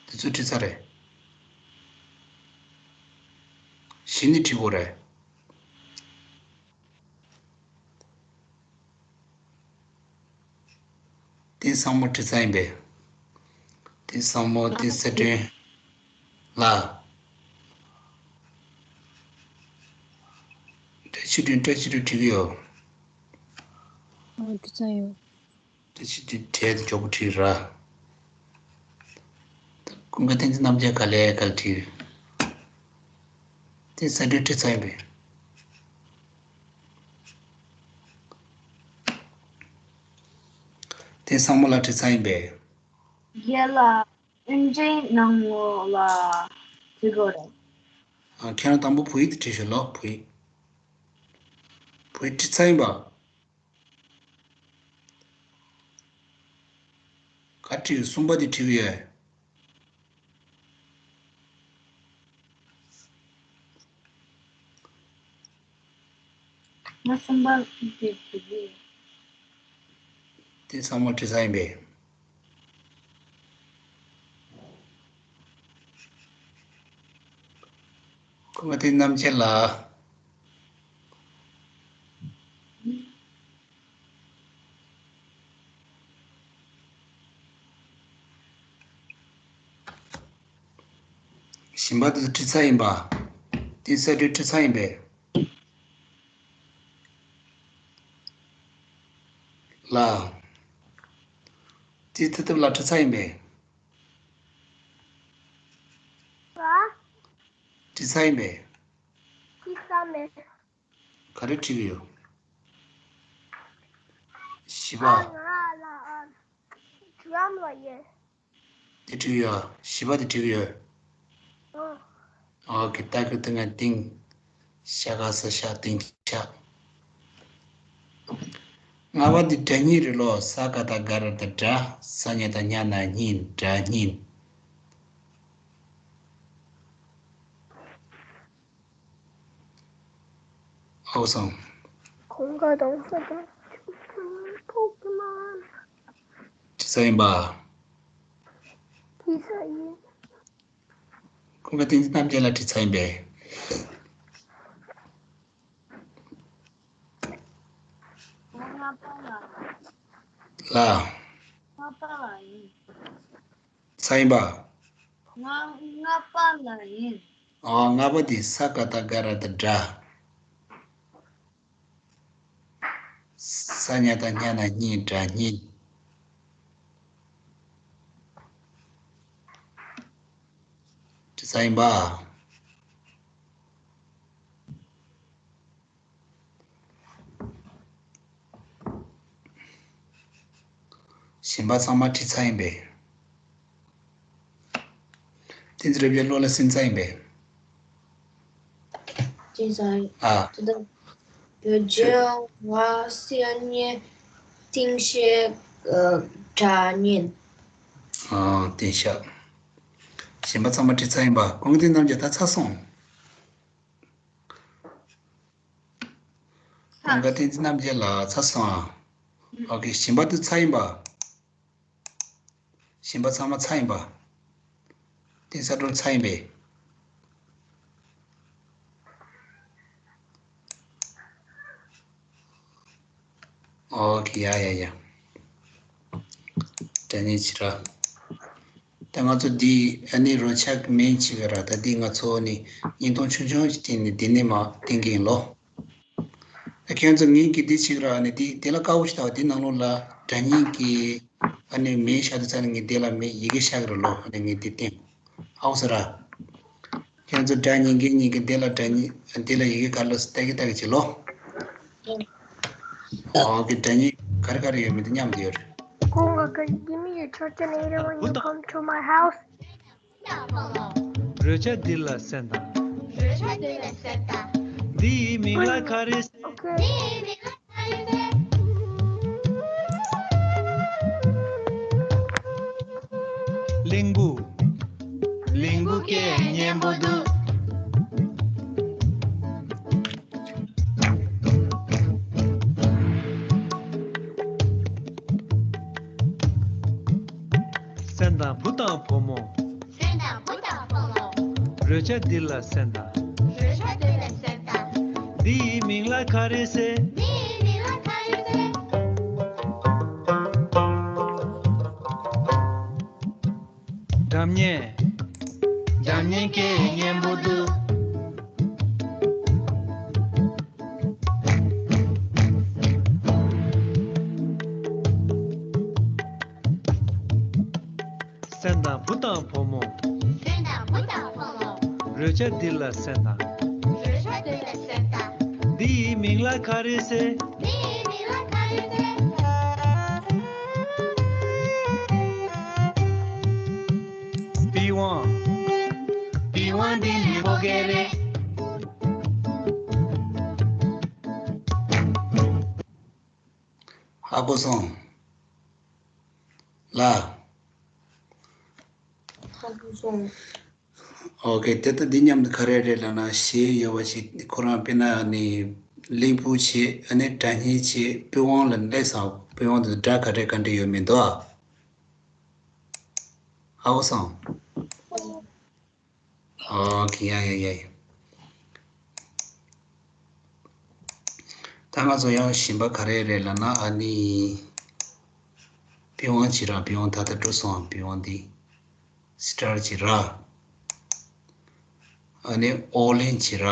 དེ་ཚོ་བྲིས་ཚར་རེད། གཞི་ནས་བྲིས་དགོས་རེད། དེ་ཚང་མ་བྲིས་ཚར་ཡིན་པས། དེ་ཚང་མ་དེ་གསལ་སྒྲོན་ལ། བཀྲ་ཤིས་སྒྲོན། བཀྲ་ཤིས་སྒྲོན་བྲིས་ཀྱི་ཡོད། ཨ། བྲིས་ཚར་ཡོད། བཀྲ་ཤིས་སྒྲོན་གྲས་དེ་མགྱོགས་པོ་བྲིས་ར། ཀུན་དགའ་བསྟན་འཛིན་རྣམ་རྒྱལ་ག་ལེ་ག་ལེ་བྲིས། དེ་གསལ་སྒྲོན་བྲིས་ཚར་ཡིན་པས། དེ་ཚང་མ་ལ་བྲིས་ཚར་ཡིན་པས། རྒན་ལགས། དབྱིན་ཇིའི་ནང་ལོགས་ལ་བྲིས་དགོས་རེད། ཨ། ཁྱེད་རང་དང་པོ་བོད་ཡིག་དེ་བྲིས་ཤོག་ལོ། བོད་ཡིག་བོད་ཡིག་བྲིས་ཚར་ཡིན་པ། ག་བྲིས། གསུམ་པ་དེ་བྲིས་ཡོད། ང་གསུམ་པ་དེ་བྲིས་ཡོད། དེ་ཚང་མ་བྲིས་ཚར་ཡིན་པས། ཀུན་དགའ་བསྟན་རྣམ་རྒྱལ་ལགས། གཞན་པ་དེ་ཚོ་བྲིས་ཚར་ཡིན་པ། དེ་གསལ་སྒྲོན་བྲིས་ཚར་ཡིན་པས། ལ། དེ་ཐུབ་ཐུབ་ལ་བྲིས་ཚར་ཡིན་པས། བྲིས་ཚར་ཡིན་པས། བྲིས་ཚར་མེད། ག་རེ་བྲིས་ཀྱི་ཡོད། བཞི་པ། ཨ། ང་ལ་ཨ། ཌ་རམ་ལ་ཡོད། དེ་བྲིས་ཀྱི་ཡོད། བཞི་པ་དེ་བྲིས་ཀྱི་ཡོད། ཨོ། ཨོ་ཁེ། ད་ཁེ་ཏི་ང་ཏིང་། ཤ་ག་ས་ཤ། ཏིང་ཤ། ལྔ་པ་འདི་སྒྲ་སྙན་རེད་ལོ། ས་ག་བཏགས་སྒ་ར་བཏགས་སྒྲ། ས་ཉ་བཏགས་སྙ་ན་སྙན། སྒྲ་སྙན། ཨོ་སང་། གོང་ག་དང་ས་དང་ཕོག་གི་མ། བྲིས་ས་ཡིན་པ། བྲིས་ས་ཡིན། ཀུན་དགའ་བསྟན་འཛིན་རྣམ་རྒྱལ་ལགས་བྲིས་ཚར་ཡིན་པས། ང་ལྔ་པ་ལ། ལ། ལྔ་པ་ལ་ཡིན། ཚར་ཡིན་པ། ང་ལྔ་པ་ལ་ཡིན། ཨ། ལྔ་པ་དེ་ས་ག་བཏགས་སྒ་ར་བཏགས་སྒྲ། ས་ཉ་བཏགས་སྙ་ན་སྙན། སྒྲ་སྙན། བྲིས་ཚར་ཡིན་པ། གཞན་པ་ཚང་མ་བྲིས་ཚར་ཡིན་པས། བསྟན་འཛིན་རབ་རྒྱས་བློ་ལ་ཟིན་ཚར་ཡིན་པས། བྲིས་ཚར་ཡིན། ཨ། དེ་དག་བོད་ཇོ་ང་སི་ཨ་ཉེ་ཏིང་ཤེ། ཨ། སྒྲ་སྙན། ཨ། ཏིང་ཤག་གཞན་པ་ཚང་མ་བྲིས་ཚར་ཡིན་པ། ཀུན་དགའ་བསྟན་འཛིན་རྣམ་རྒྱལ་ད་ཚར་སོང་། ཀུན་དགའ་བསྟན་འཛིན་རྣམ་རྒྱལ་ལགས་ཚར་སོང་ཨ། ཨོ་ཁེ། གཞན་པ་དེ་ཚར་ཡིན་པ། གཞན་པ་ཚང་མ་ཚར་ཡིན་པ། ཏིང་ས་སྒྲོལ་ཚར་ཡིན་པས། ཨོ་ཁེ། ཡ་ཡ་ཡ། དྲ་བརྙན་བྱེད་ར། ད་ང་ཚོ་འདི་ཨ་ནི་རོལ་ཆ་གི་མིང་བྱེད་ཀྱི་ར། ད་འདི་ང་ཚོ་ནི་བརྙན་ཐུང་ཆུང་ཆུང་ཞིག་བཏིང་ནས་འདི་ནས་མར་བཏིང་གི་ཡིན་ལོ། ད་ཁྱེད་ཚོ་ངེད་ཀྱི་འདི་བྱེད་ཀྱི་ར། ཨ་ནི་འདི་འདི་ལ་དཀར་པོ་ཞིག་བཏགས་པ་འདི་ནང་ལོགས་ལ་དྲ་བརྙན་གྱི་ཨ་ནི་མིང་བཞག་དུས་ཙ་ན་ངས་འདི་ལ་མིང་ཡི་གེ་བཞག་གི་ར་ལོ། ཨ་ནི་ངས་འདི་བཏིང་། ཧ་གོ་སོང་ར། ཁྱེད་ཚོ་སྒྲ་སྙན་གྱི་སྙན་གྱི་འདི་ལ་སྒྲ་སྙན་འདི་ལ་ཡི་གེ་ག་ལ་སྟ་གི་སྟ་གི་བྱེད་ལོ། ཨོ་ཁེ། སྒྲ་སྙན་ག་རེ་ག་རེ་ཡོད་མེད་དེ་མཉམ་དུ་ཡོད་རེད། Kunga, can you give me your charger later when you come to my house? རོལ་ཆ་འདི་ལ་གསན་དང་། རོལ་ཆ་འདི་ལ་གསན་དང་། འདི་ཡི་མིང་ལ་ག་རེ་ཟེར། Okay. གླིང་བུ། གླིང་བུ་སྐད་སྙན་པོ་འདུག་གསན་དང་བུ་དང་བུ་མོ། གསན་དང་བུ་དང་བུ་མོ། རོལ་ཆ་འདི་ལ་གསན་དང་། རོལ་ཆ་འདི་ལ་གསན་དང་། འདི་ཡི་མིང་ལ་ག་རེ་ཟེར། འདི་ཡི་མིང་ལ་ག་རེ་ཟེར། སྒྲ་སྙན། སྒྲ་སྙན་སྐད་སྙན་པོ་འདུག་གསན་དང་བུ་དང་བུ་མོ། གསན་དང་བུ་དང་བུ་མོ། རོལ་ཆ་འདི་ལ་གསན་དང་། རོལ་ཆ་འདི་ལ་གསན་དང་། འདི་ཡི་མིང་ལ་ག་རེ་ཟེར། འདི་ཡི་མིང་ལ་ག་རེ་ཟེར། པི་ཝང་། པི་ཝང་འདི་ལི་བོ་གེ་རེད། ཧ་གོ་སོང་། ལ། ཧ་གོ་སོང་། ཨོ་ཁེ། དེ་ལྟ་འདི་མཉམ་དུ་ག་རེ་རེད་ལབ་ན། གཞས་ཡོད་པ་ཞིག་ཁོ་རང་དཔེར་ན་ནི་གླིང་བུ་བྱས། ཨ་ནི་སྒྲ་སྙན་བྱས། པི་ཝང་ལ་སླེབས་སོང་། པི་ཝང་དེ་སྒྲ་ག་འདྲ་ག་འདྲ་ཡོད་མེད་འདུག་ཨ། ཧ་གོ་སོང་། ཨོ་ཁེ། ཡ་ཡ་ཡ་ཡ། ད་ང་ཚོ་ཡང་གཞན་པ་ག་རེ་རེད་ལབ་ན། ཨ་ནི་པི་ཝང་བྱེད་ར། པི་ཝང་ད་ལྟ་འགྲོ་སོང་། པི་ཝང་འདི་སི་ཊར་བྱེད་ར། ཨ་ནི་ཨོ་གླིང་བྱེད་ར།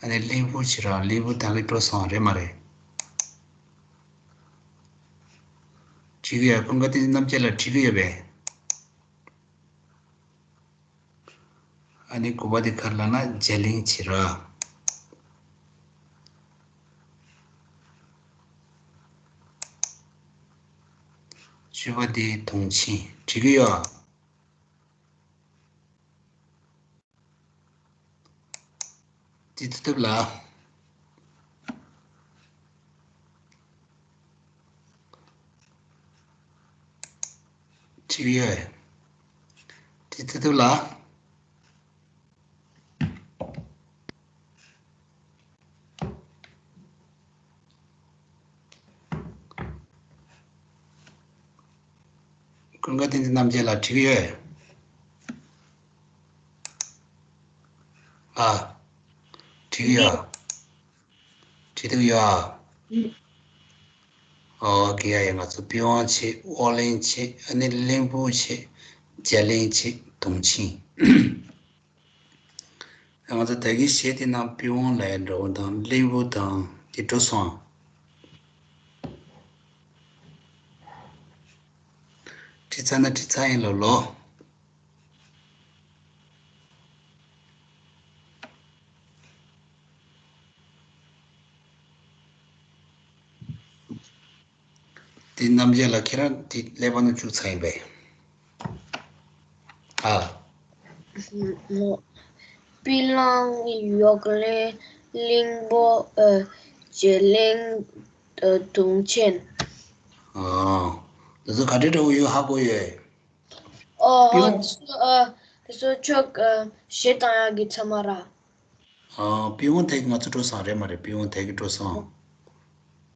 ཨ་ནི་གླིང་བུ་བྱེད་ར། གླིང་བུ་ད་ག་འགྲོ་སོང་རེད་མ་རེད། བྲིས་ཀྱི་ཡོད། ཀུན་དགའ་བསྟན་འཛིན་རྣམ་རྒྱལ་ལགས་བྲིས་ཀྱི་ཡོད་པས། ཨ་ནི་དགུ་པ་དེ་ག་རེ་ལབ་ན་རྒྱ་གླིང་བྱེད་ར། བཅུ་པ་དེ་དུང་ཆེན། བྲིས་ཀྱི་ཡོད། དེ་ཐུབ་ཐུབ་ལ། བྲིས་ཡོད། དེ་ཐུབ་ཐུབ་ལ། ཀུན་དགའ་བསྟན་འཛིན་རྣམ་རྒྱལ་ལགས་བྲིས་ཀྱི་ཡོད། ཨ། བྲིས་ཀྱི་ཡོད། བྲིས་ཐུབ་ཡོད། ཨོ་ཁེ། ཡ་ཡ། ང་ཚོ་པི་ཝང་བྱས། ཨོ་གླིང་བྱས། ཨ་ནི་གླིང་བུ་བྱས། རྒྱ་གླིང་བྱས། དུང་ཆེན། ང་ཚོ་ད་གིན་གཞས་དེ་ནང་པི་ཝང་ལབ་ཡ་འདྲ་བོ་དང་གླིང་བུ་དང་དེ་འགྲོ་སོང་། བྲིས་ཚར་ན་བྲིས་ཚར་ཡིན་ལོ་ལོ། དེ་རྣམ་རྒྱལ་ལགས་ཁྱེད་རང་དེ་ཀླད་པ་ནང་བཅུག་ཚར་ཡིན་པས། ཨ། པི་ཝང་། ཨོ་གླིང་། གླིང་བུ། ཨ། རྒྱ་གླིང་། ཨ། དུང་ཆེན། ཨོ། དེ་ཚོ་ག་འདྲ་འདྲ་བོ་ཡོད་ཧ་གོ་ཡོད། ཨོ། པི་ཝང་། དེ་ཚོ། ཨ། དེ་ཚོ་ཁྱོད། ཨ། གཞས་བཏང་ཡག་གི་ཚང་མ་ར། ཨ། པི་ཝང་ཐད་ཀྱི་ང་ཚོ་འགྲོ་སོང་རེད་མ་རེད། པི་ཝང་ཐད་ཀྱི་འགྲོ་སོང་།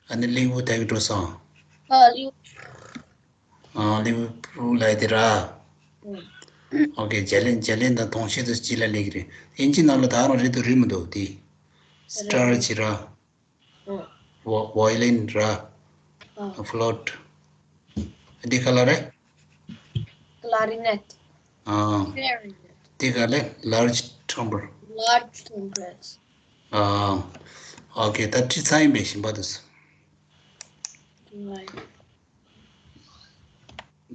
ཨ་ནི་གླིང་བུ་ཐད་ཀྱི་འགྲོ་སོང་། ཨ། གླིང་ཨ། གླིང་བུ་ལ་དེ་ར། ཨོ་ཁེ། བརྒྱ་ལན་བརྒྱ་ལན་དང་དོང་ཤེས་དུ་སྤྱི་ལ་ལེགས་རེད། ཨིན་ཇི་ནང་ལ་ད་རང་རེད་དུ་རེད་མི་འདུག་དེ། སི་ཊར་ཅི་ར། ཝ་ཝ་ཡོ་ལིན་ར། ཨ། ཕུ་ལོཊ། འདི་ག་ལ་རེད། ཀ་ལ་རི་ནེཊ། ཨ། ཀ་ལ་རི་ནེཊ། འདི་ག་ལ་ལར་ཇི་ཊམ་བར། ལར་ཇི་ཊམ་བར། ཨ། ཨོ་ཁེ། ད་བྲིས་ཚར་ཡིན་པས་གཞན་པ་དུ།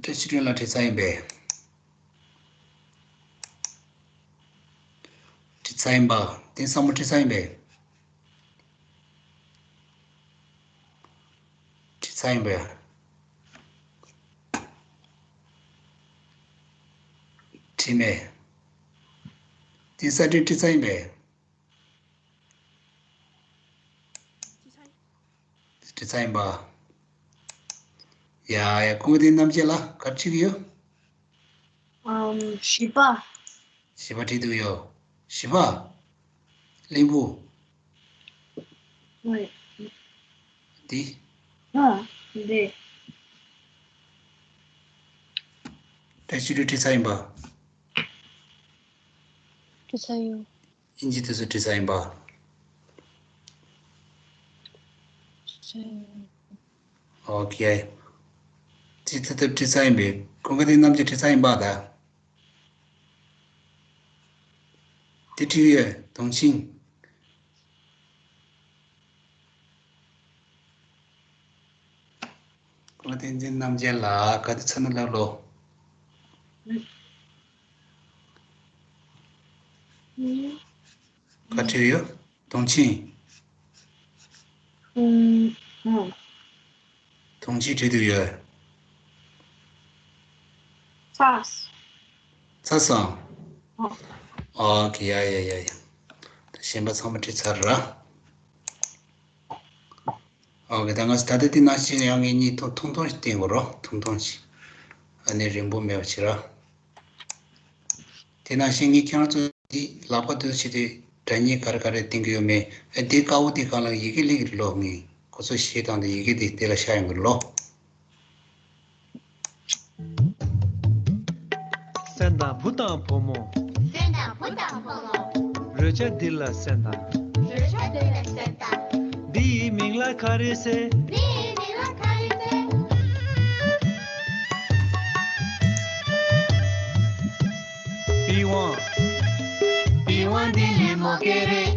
ད་ཕྱི་དྲོན་ལ་བྲིས་ཚར་ཡིན་པས། བྲིས་ཚར་ཡིན་པ། དེང་སང་མོ་བྲིས་ཚར་ཡིན་པས། བྲིས་ཚར་ཡིན་པས། བྲིས་མེད། དེང་སང་བྲིས་བྲིས་ཚར་ཡིན་པས། བྲིས་ཚར་ཡིན་པ། ཡ་ཡ། ཁོང་གི་དེ་རྣམ་བཅད་ལ་ག་རེ་བྲིས་ཀྱི་ཡོད། ཨམ། བཞི་པ། བཞི་པ་བྲིས་འདུག་ཡོད། བཞི་པ། གླིང་བུ། ཨོ། འདི། ཨ། འདི། ད་ཕྱི་དྲོ་བྲིས་ཚར་ཡིན་པ། བྲིས་ཚར་ཡོད། ཨིན་ཇི་དེ་ཚོ་བྲིས་ཚར་ཡིན་པ། བྲིས་ཚར་ཡོད། ཨོ་ཁེ། ཅི་ཐ་ཐབས་བྲིས་ཚར་ཡིན་པས། ཁོང་གི་དེ་རྣམ་བཅད་བྲིས་ཚར་ཡིན་པ་ད། དེ་བྲིས་ཡོད། དོང་ཆིང་། ཁོང་བསྟན་འཛིན་རྣམ་རྒྱལ་ལགས་ག་དུས་ཚར་ན་ལབ་ལོ། ག་བྲིས་ཡོད། དོང་ཆིང་། ཨུམ། ཨུམ། དོང་ཆིང་བྲིས་འདུག་ཡོད། ཚར། ཚར་སོང་། ཨོ། ཨོ་ཁེ། ཡ་ཡ་ཡ་ཡ། ད་གཞན་པ་ཚང་མ་བྲིས་ཚར་ར། ཨོ་ཁེ། ད་ང་ཚོ་ད་ལྟ་འདི་ནང་བཞིན་ཡང་ངེད་གཉིས་ཐུང་ཐུང་ཐུང་ཞིག་བསྟན་དགོས་རོགས། ཐུང་ཐུང་ཞིག་ཨ་ནི་རིང་པོ་མེད་པ་བྱེད་ར། དེ་ནང་བཞིན་ངས་ཁྱེད་རང་ཚོ་འདི་ལག་པ་འདུག་བྱས་ཏེ་སྒྲ་སྙན་ག་རེ་ག་རེ་བསྟན་གྱི་ཡོད་མེད། ཨ། འདི་དཀར་པོ་འདི་སྒང་ལ་ཡི་གེ་སླེབས་ཀྱི་རེད་ལོ། ངས་ཁོ་ཚོ་ཞེས་དང་དེ་ཡི་གེ་འདི་དེ་ལ་ཤར་ཡོང་གི་རེད་ལོ། སེམས་དང་བུ་དང་བུ་མོ། སེམས་དང་བུ་དང་བུ་མོ། རོལ་ཆ་འདི་ལ་གསན་དང་། རོལ་ཆ་འདི་ལ་གསན་དང་། འདི་ཡི་མིང་ལ་ག་རེ་ཟེར། འདི་ཡི་མིང་ལ་ག་རེ་ཟེར། པི་ཝང་། པི་ཝང་འདི་ལེ་མོ་སྐད་རེད།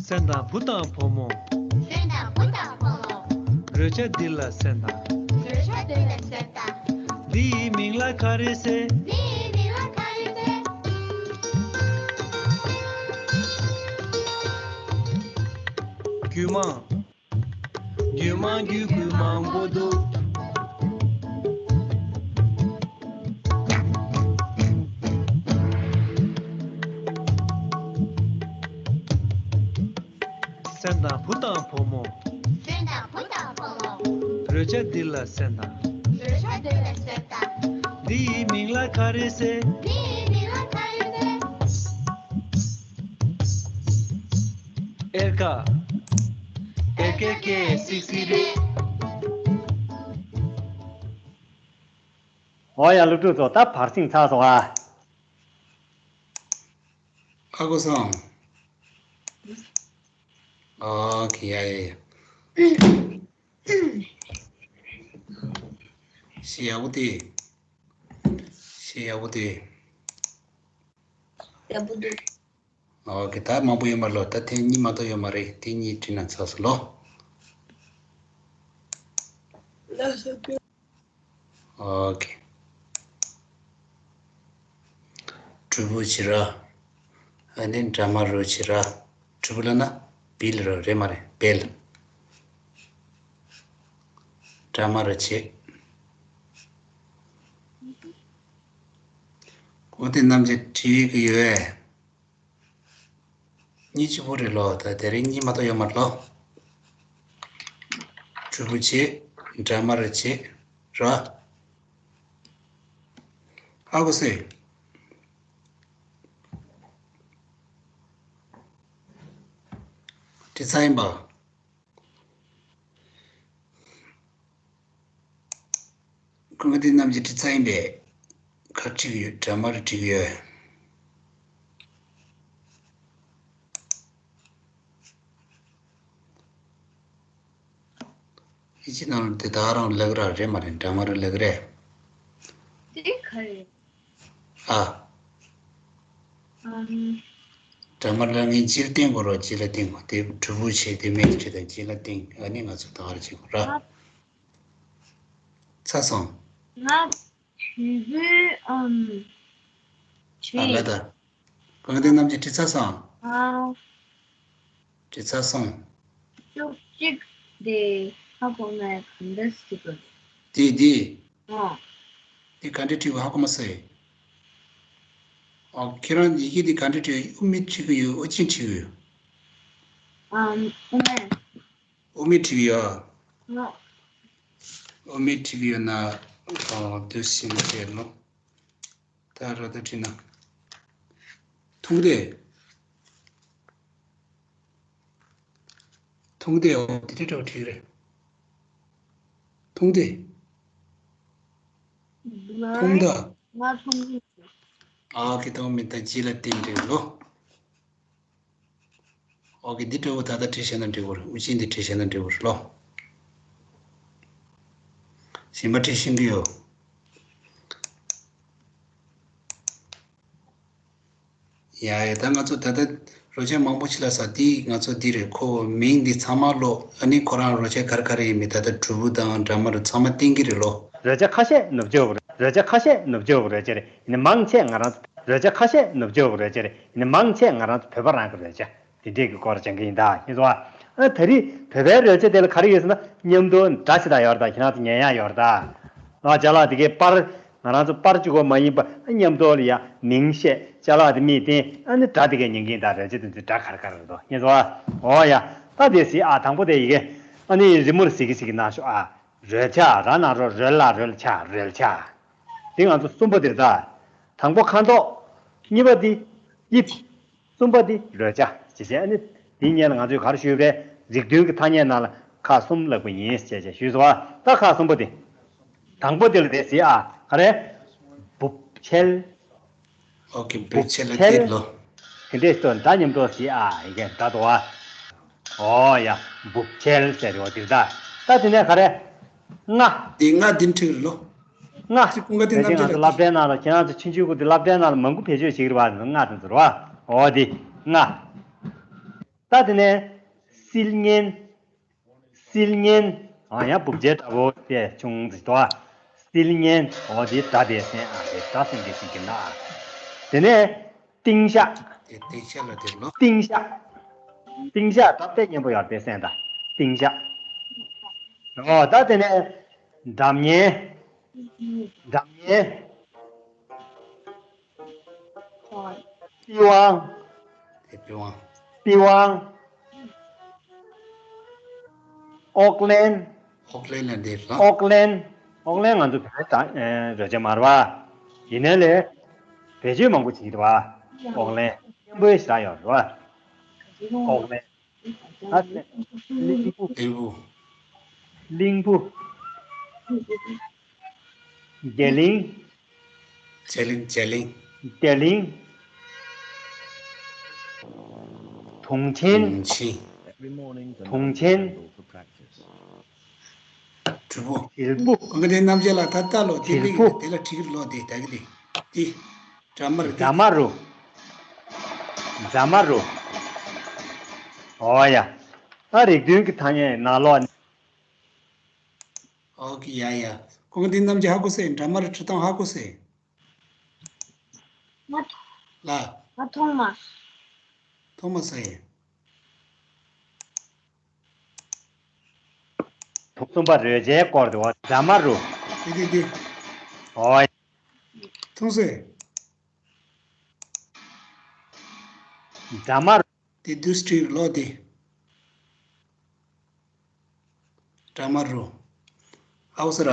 སེམས་དང་བུ་དང་བུ་མོ། སེམས་དང་བུ་དང་བུ་མོ། རོལ་ཆ་འདི་ལ་གསན་དང་། རོལ་ཆ་འདི་ལ་གསན་དང་། འདི་ཡི་མིང་ལ་ག་རེ་ཟེར། འདི་ཡི་མིང་ལ་ག་རེ་ཟེར། རྒྱུད་མང་། རྒྱུད་མང་རྒྱུད་སྐུད་མང་པོ་འདུག་སེམས་དང་བུ་དང་བུ་མོ། སེམས་དང་བུ་དང་བུ་མོ། རོལ་ཆ་འདི་ལ་གསན་དང་། རོལ་ཆ་འདི་ལ་གསན་དང་། འདི་ཡི་མིང་ལ་ག་རེ་ཟེར། འདི་ཡི་མིང་ལ་ག་རེ་ཟེར། གཡེར་ཁ། གཡེར་ཁའི་སྐད་སིག་སིག་རེད། འོ་ཡ། སློབ་ཕྲུག་ཚོ་ད་བར་ཆིང་ཚར་སོང་ཨ། ཨ་ཁུ་སང་། ཨོ་ཁེ། ཡ་ཡ་ཡ། ཤེས་ཡག་པོ་དེ། ཤེས་ཡག་པོ་དེ། ཡག་པོ་འདུག་ཨོ་ཁེ། ད་མང་པོ་ཡོད་མ་རེད་ལོ། ད་ཐེངས་གཉིས་མ་གཏོགས་ཡོད་མ་རེད། དེ་གཉིས་བྲིས་ན་ཚར་སོང་ལོ། ལགས་སོ། ཨོ་ཁེ། གྲུ་བུ་བྱི་ར། ཨ་ནི་འདྲ་མ་རུ་བྱི་ར། གྲུ་བུ་ལབ་ན་བིལ་ར་རེད་མ་རེད། བེལ། འདྲ་མ་རུ་བྱེད། གོང་དེ་རྣམས་ཀྱི་བྲིས་ཀྱི་ཡོད། གཉིས་གཅིག་པོ་རེད་ལོ། ད་དེ་རིང་གཉིས་མ་གཏོགས་ཡོད་མ་རེད་ལོ། གྲུ་བུ་བྱེད། འདྲ་མ་རེད་བྱེད་ར། ཧ་གོ་སོང་། དྲི་ཚ་ཡིན་པ། ཀུན་དགའ་བསྟན་རྣམ་རྒྱལ་དྲི་ཚ་ཡིན་པས། ག་ཁྲིད་ཡོད། འདྲ་མ་རེད་ཁྲིད་ཡོད། ཡིད་ཆེས་ནང་ལ་དེ་ད་རང་ལབ་ར་རེད་མ་རེད། འདྲ་མ་རེད་ལབ་རེད། དེ་ག་རེད། ཨ། ཨམ། འདྲ་མ་རེད་ངས་སྤྱིར་བསྟན་དགོས་རོགས་སྤྱི་ལ་བསྟན་དགོས་དེ་དྲུལ་བུ་བྱས་དེ་མེད་ཀྱི་དང་སྤྱི་ལ་བསྟན་ཨ་ནི་ང་ཚོ་ད་ག་རེ་བྱེད་དགོས་ར། ང་ཚ་སོང་། ང་དྲུལ་བུ་ཨམ། ཨ་ལ་ད། གང་དེ་རྣམས་ཀྱི་དྲི་ཚ་སོང་། ཨ། དྲི་ཚ་སོང་། བཅུ་གཅིག་དེ་ཧ་གོ་ནས་གང་འདྲ་ཞིག་དགོས། དེ་དེ། ཨ། དེ་ག་འདྲ་བྲིས་པ་ཧ་གོ་མ་སོང་། ཨ་ཁྱེད་རང་ཡི་གེ་དེ་ག་འདྲ་བྲིས་ཡོད། དབུ་མེད་བྲིས་གི་ཡོད། དབུ་ཅན་བྲིས་གི་ཡོད། ཨམ། དབུ་མེད། དབུ་མེད་བྲིས་གི་ཡོད། ཨ། དབུ་མེད་བྲིས་གི་ཡོད་ན། ཨ་དུས་ཕྱིན་ཆད་ལོ། ད་ར་ད་བྲིས་ན། ཐུང་དེ། ཐུང་དེ་འོ་དེ་འདྲ་འདྲ་བོ་བྲིས་རེད། ཐུང་དེ། ཐུང་ད། ང་ཐུང་དེ། ཨ་ཁི་ཐུང་མི་ད་ཇི་ལ་བསྟན་འདྲ་ལོ། ཨོ་ཁེ། འདི་འདྲ་བོ་ད་ལྟ་བྲིས་བཞག་ན་འགྲིག་གི་རེད། དབུ་ཅན་འདི་བྲིས་བཞག་ན་འགྲིག་གི་རེད་ལོ། གཞན་པ་བྲིས་ཤེས་ཀྱི་ཡོད། ཡ་ཡ། ད་ང་ཚོ་ད་ལྟ་རོལ་ཆ་མང་པོ་ཅིག་ལ་ས་འདི་ང་ཚོ་འདི་རེད། ཁོ་མིང་འདི་ཚང་མ་ཀློག་ཨ་ནི་ཁོ་རང་རོལ་ཆ་ག་རེ་ག་རེ་ཡིན་མིན། ད་ལྟ་དྲུལ་བུ་དང་འདྲ་མ་རེད། ཚང་མ་བསྟན་གྱི་རེད་ལོ། རོལ་ཆ་ཁ་ཤས་ནུབ་ཕྱོགས་རོལ་ཆ་ཁ་ཤས་ནུབ་ཕྱོགས་རོལ་ཆ་རེད། ཡིན་ནའི་མང་ཆེ་ང་རང་ཚོ་རོལ་ཆ་ཁ་ཤས་ནུབ་ཕྱོགས་རོལ་ཆ་རེད། ཡིན་ནའི་མང་ཆེ་ང་རང་ཚོ་བོད་པ་རང་གི་རོལ་ཆ། དེ་འདྲས་ཀྱི་སྐོར་སྦྱང་གི་ཡིན་ད། ཡིན་སོང་ཨ། ཨ་ད་རེས་བོད་པའི་རོལ་ཆ་དེ་ལ་ག་རེ་ཡོད་ཟེར་ན། མཉམ་དུ་སྒྲ་ཞིག་དང་ཡོད་རེད་ད། ཁྱེད་རང་ཚོ་ཉན་ཡག་ཡོད་རེད་ད། ཨ་ཅ་ལག་དེ་གའི་པར། ང་རང་ཚོ་པར་གཅིག་པོ་མ་ཡིན་པ་མཉམ་དུ་ལ་ཡ་མིང་བཤད། ཅ་ལག་དེ་མིག་བསྟན། ཨ་ནི་སྒྲ་དེ་གའི་ཉན་གི་ཡིན་ད། རོལ་ཆ་དེ་ཚོའི་སྒྲ་ག་རེ་ག་རེ་རེད་དོ། ཡིན་སོང་ཨ། འོ་ཡ། ད་དེ་གཟིགས་ཨ། དང་པོ་དེ་ཡི་གེ། ཨ་ནི་རི་མོར་གཟིགས་གི་གཟིགས་གི་གནང་ཤོག་ཨ། རོལ་ཆ། ར་ན་རོ་རོལ་ལ་རོལ་ཆ། རོལ་ཆ། དེ་ང་ཚོ་གསུམ་པོ་དེ་རེད་ད། དང་པོ་ཁ་མདོག་གཉིས་པ་དེ་དབྱིབས། གསུམ་པ་དེ་རོལ་ཆ། ཅེས་བྱས་ཨ་ནི་དེའི་སྔོན་ལ་ང་ཚོས་ག་རེ་ཞུས་པ་རེད། རིགས་མཐུན་གྱི་ཐ་སྙད་ནང་ལ་ཁག་གསུམ་ལབ་པ་ཡིན་ཅེས་བྱས་ཞུས་སོང་ཨ། ད་ཁག་གསུམ་པོ་དེ། དང་པོ་དེ་ལ་དེ་གཟིགས་ཨ། ག་རེ། འབུབ་ཆལ། ཨོ་ཁེ། འབུབ་ཆལ་ལ་འབུབ་ཆལ་དེ་ལོ། དེ་འདྲས་སོ་འདྲ་མཉམ་དུ་གཟིགས་ཨ། ཡི་གེ་འདྲ་འདུག་ཨ། ཨོ་ཡ། འབུབ་ཆལ་ཟེར་རེད་བ་དེ་ད། ད་དེ་ནས་ག་རེ། རྔ། དེ་རྔ་འདི་འཁྲིག་རེད་ལོ། རྔ། ཅི་ཀུན་དགའ་བསྟན་རྣམ་རྒྱལ་ལགས་ཀྱིས། ང་ཚོ་སློབ་གྲྭའི་ནང་ལ་ཁྱེད་རང་ཚོ་ཆུང་ཆུང་གུ་དེ་སློབ་གྲྭའི་ནང་ལ་མང་པོ་བེད་སྤྱོད་བྱེད་ཀྱི་རེད་བ། རྔ་དེ་ཚོ་རེད་བ། ཨོ་དེ་རྔ། ད་དེ་ནས་སིལ་སྙན། སིལ་སྙན། ཨ་ཡང་འབུབ་ཆལ་འདྲ་བོ་དེ་ཆུང་ཙིག་དོ། སིལ་སྙན། འོ་དེ་སྒྲ་དེ་སེམས་ཨ། དེ་སྒྲ་སེམས་དེ་ཤེས་ཀྱི་ན། དེ་ནས་ཏིང་ཤག་དེ་ཏིང་ཤག་ལ་དེ་ལོ། ཏིང་ཤག་ཏིང་ཤག་སྒྲ་དེ་སྙན་པོ་ཡོད་དེ་སེམས་ད། ཏིང་ཤག་ཨོ་ད་དེ་ནས་སྒྲ་སྙན། སྒྲ་སྙན། པི་ཝང་། དེ་པི་ཝང་། པི་ཝང་། ཨོག་ལན། ཨོག་ལན་ལ་འདེབས་ལ། ཨོག་ལན། ཨོག་ལན་ང་ཚོ་བོད་ད་རོལ་ཆ་མ་རེད་བ། ཡིན་ནའི་ལས། བེད་སྤྱོད་མང་པོ་བྱེད་ཀྱི་རེད་བ། ཨོག་ལན། སྙན་པོའི་ཞེ་དྲག་ཡོད་རེད་བ། ཨོག་ལན། ད་གླིང་བུ། གླིང་བུ། གླིང་བུ། རྒྱ་གླིང་། རྒྱ་གླིང་། རྒྱ་གླིང་། རྒྱ་གླིང་། དུང་ཆེན། དུང་ཆེན། དུང་ཆེན། དྲིལ་བུ། དྲིལ་བུ། གང་ག་དེ་རྣམ་རྒྱལ་ལགས་ད་ལྟ་ལོ་དེ་དྲིལ་བུ། དེ་ལ་ཁྲིག་ལོ་དེ་ད་གི་དེ། དེ། འདྲ་མ་རུ། འདྲ་མ་རུ། འདྲ་མ་རུ། ཨོ་ཡ། ད་རིགས་མཐུན་གྱི་ཐ་སྙད་ནང་ལོགས། ཨོ་ཁེ། ཡ་ཡ། གང་ག་དེ་རྣམ་རྒྱལ་ཧ་གོ་སོང་། འདྲ་མ་རུ་ཁྲི་སྟོང་ཧ་གོ་སོང་། ང་། ལ། ང་མཐོང་མ། མཐོང་མ་སོང་ཡ། དུང་གསུམ་པ་རོལ་ཆའི་སྐོར་དུ་འདྲ་མ་རུ། དེ་དེ་དེ། ཨོ། མཐོང་སོང་། འདྲ་མ་རུ། དེ་དུས་སྤྲུལ་ལོ་དེ། འདྲ་མ་རུ། ཨའུ་སི་ར།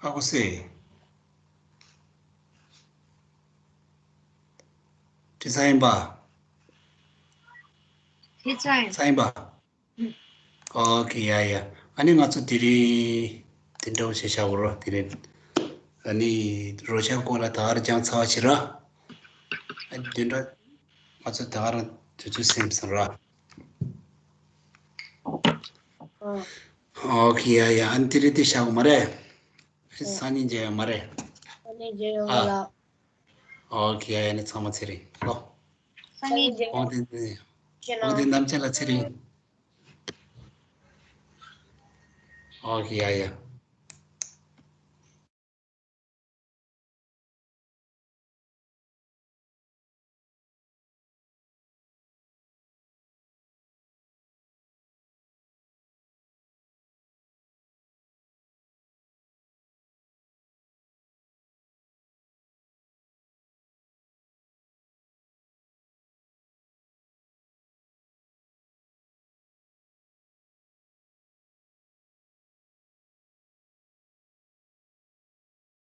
ཨའུ་སི། དྲི་ས་ཡིན་པ། དྲི་ས་ཡིན། ས་ཡིན་པ། ཨོ་ཁེ་ཡ་ཡ། ཨ་ནི་ང་ཚོ་དེ་རིང་དེ་འདྲ་བོ་བྱས་བཞག་གོ་རོ་དེ་རིང་། ཨ་ནི་རོ་ཤ་སྐོར་ལ་ད་གར་ཀྱང་ཚ་བ་བྱེད་ར། ཨ་དེ་འདྲ་ང་ཚོ་ད་གར་དུས་ཚོད་སེམས་སོང་ར། ཨོ་ཁེ་ཡ་ཡ། ཨ་ནི་དེ་རིང་དེ་བཞག་གོ་མ་རེད། སང་ཉིན་མཇལ་ཡོང་མ་རེད། སང་ཉིན་མཇལ་ཡོང་ཨ་ལ། ཨོ་ཁེ་ཡ་ཡ། ཨ་ནི་ཚང་མ་ཚེ་རིང་ལོ། སང་ཉིན་མཇལ་ཡོང་། དབང་ལྡན་དབང་ལྡན་རྣམ་རྒྱལ་ལ་ཚེ་རིང་། ཨོ་ཁེ་ཡ་ཡ།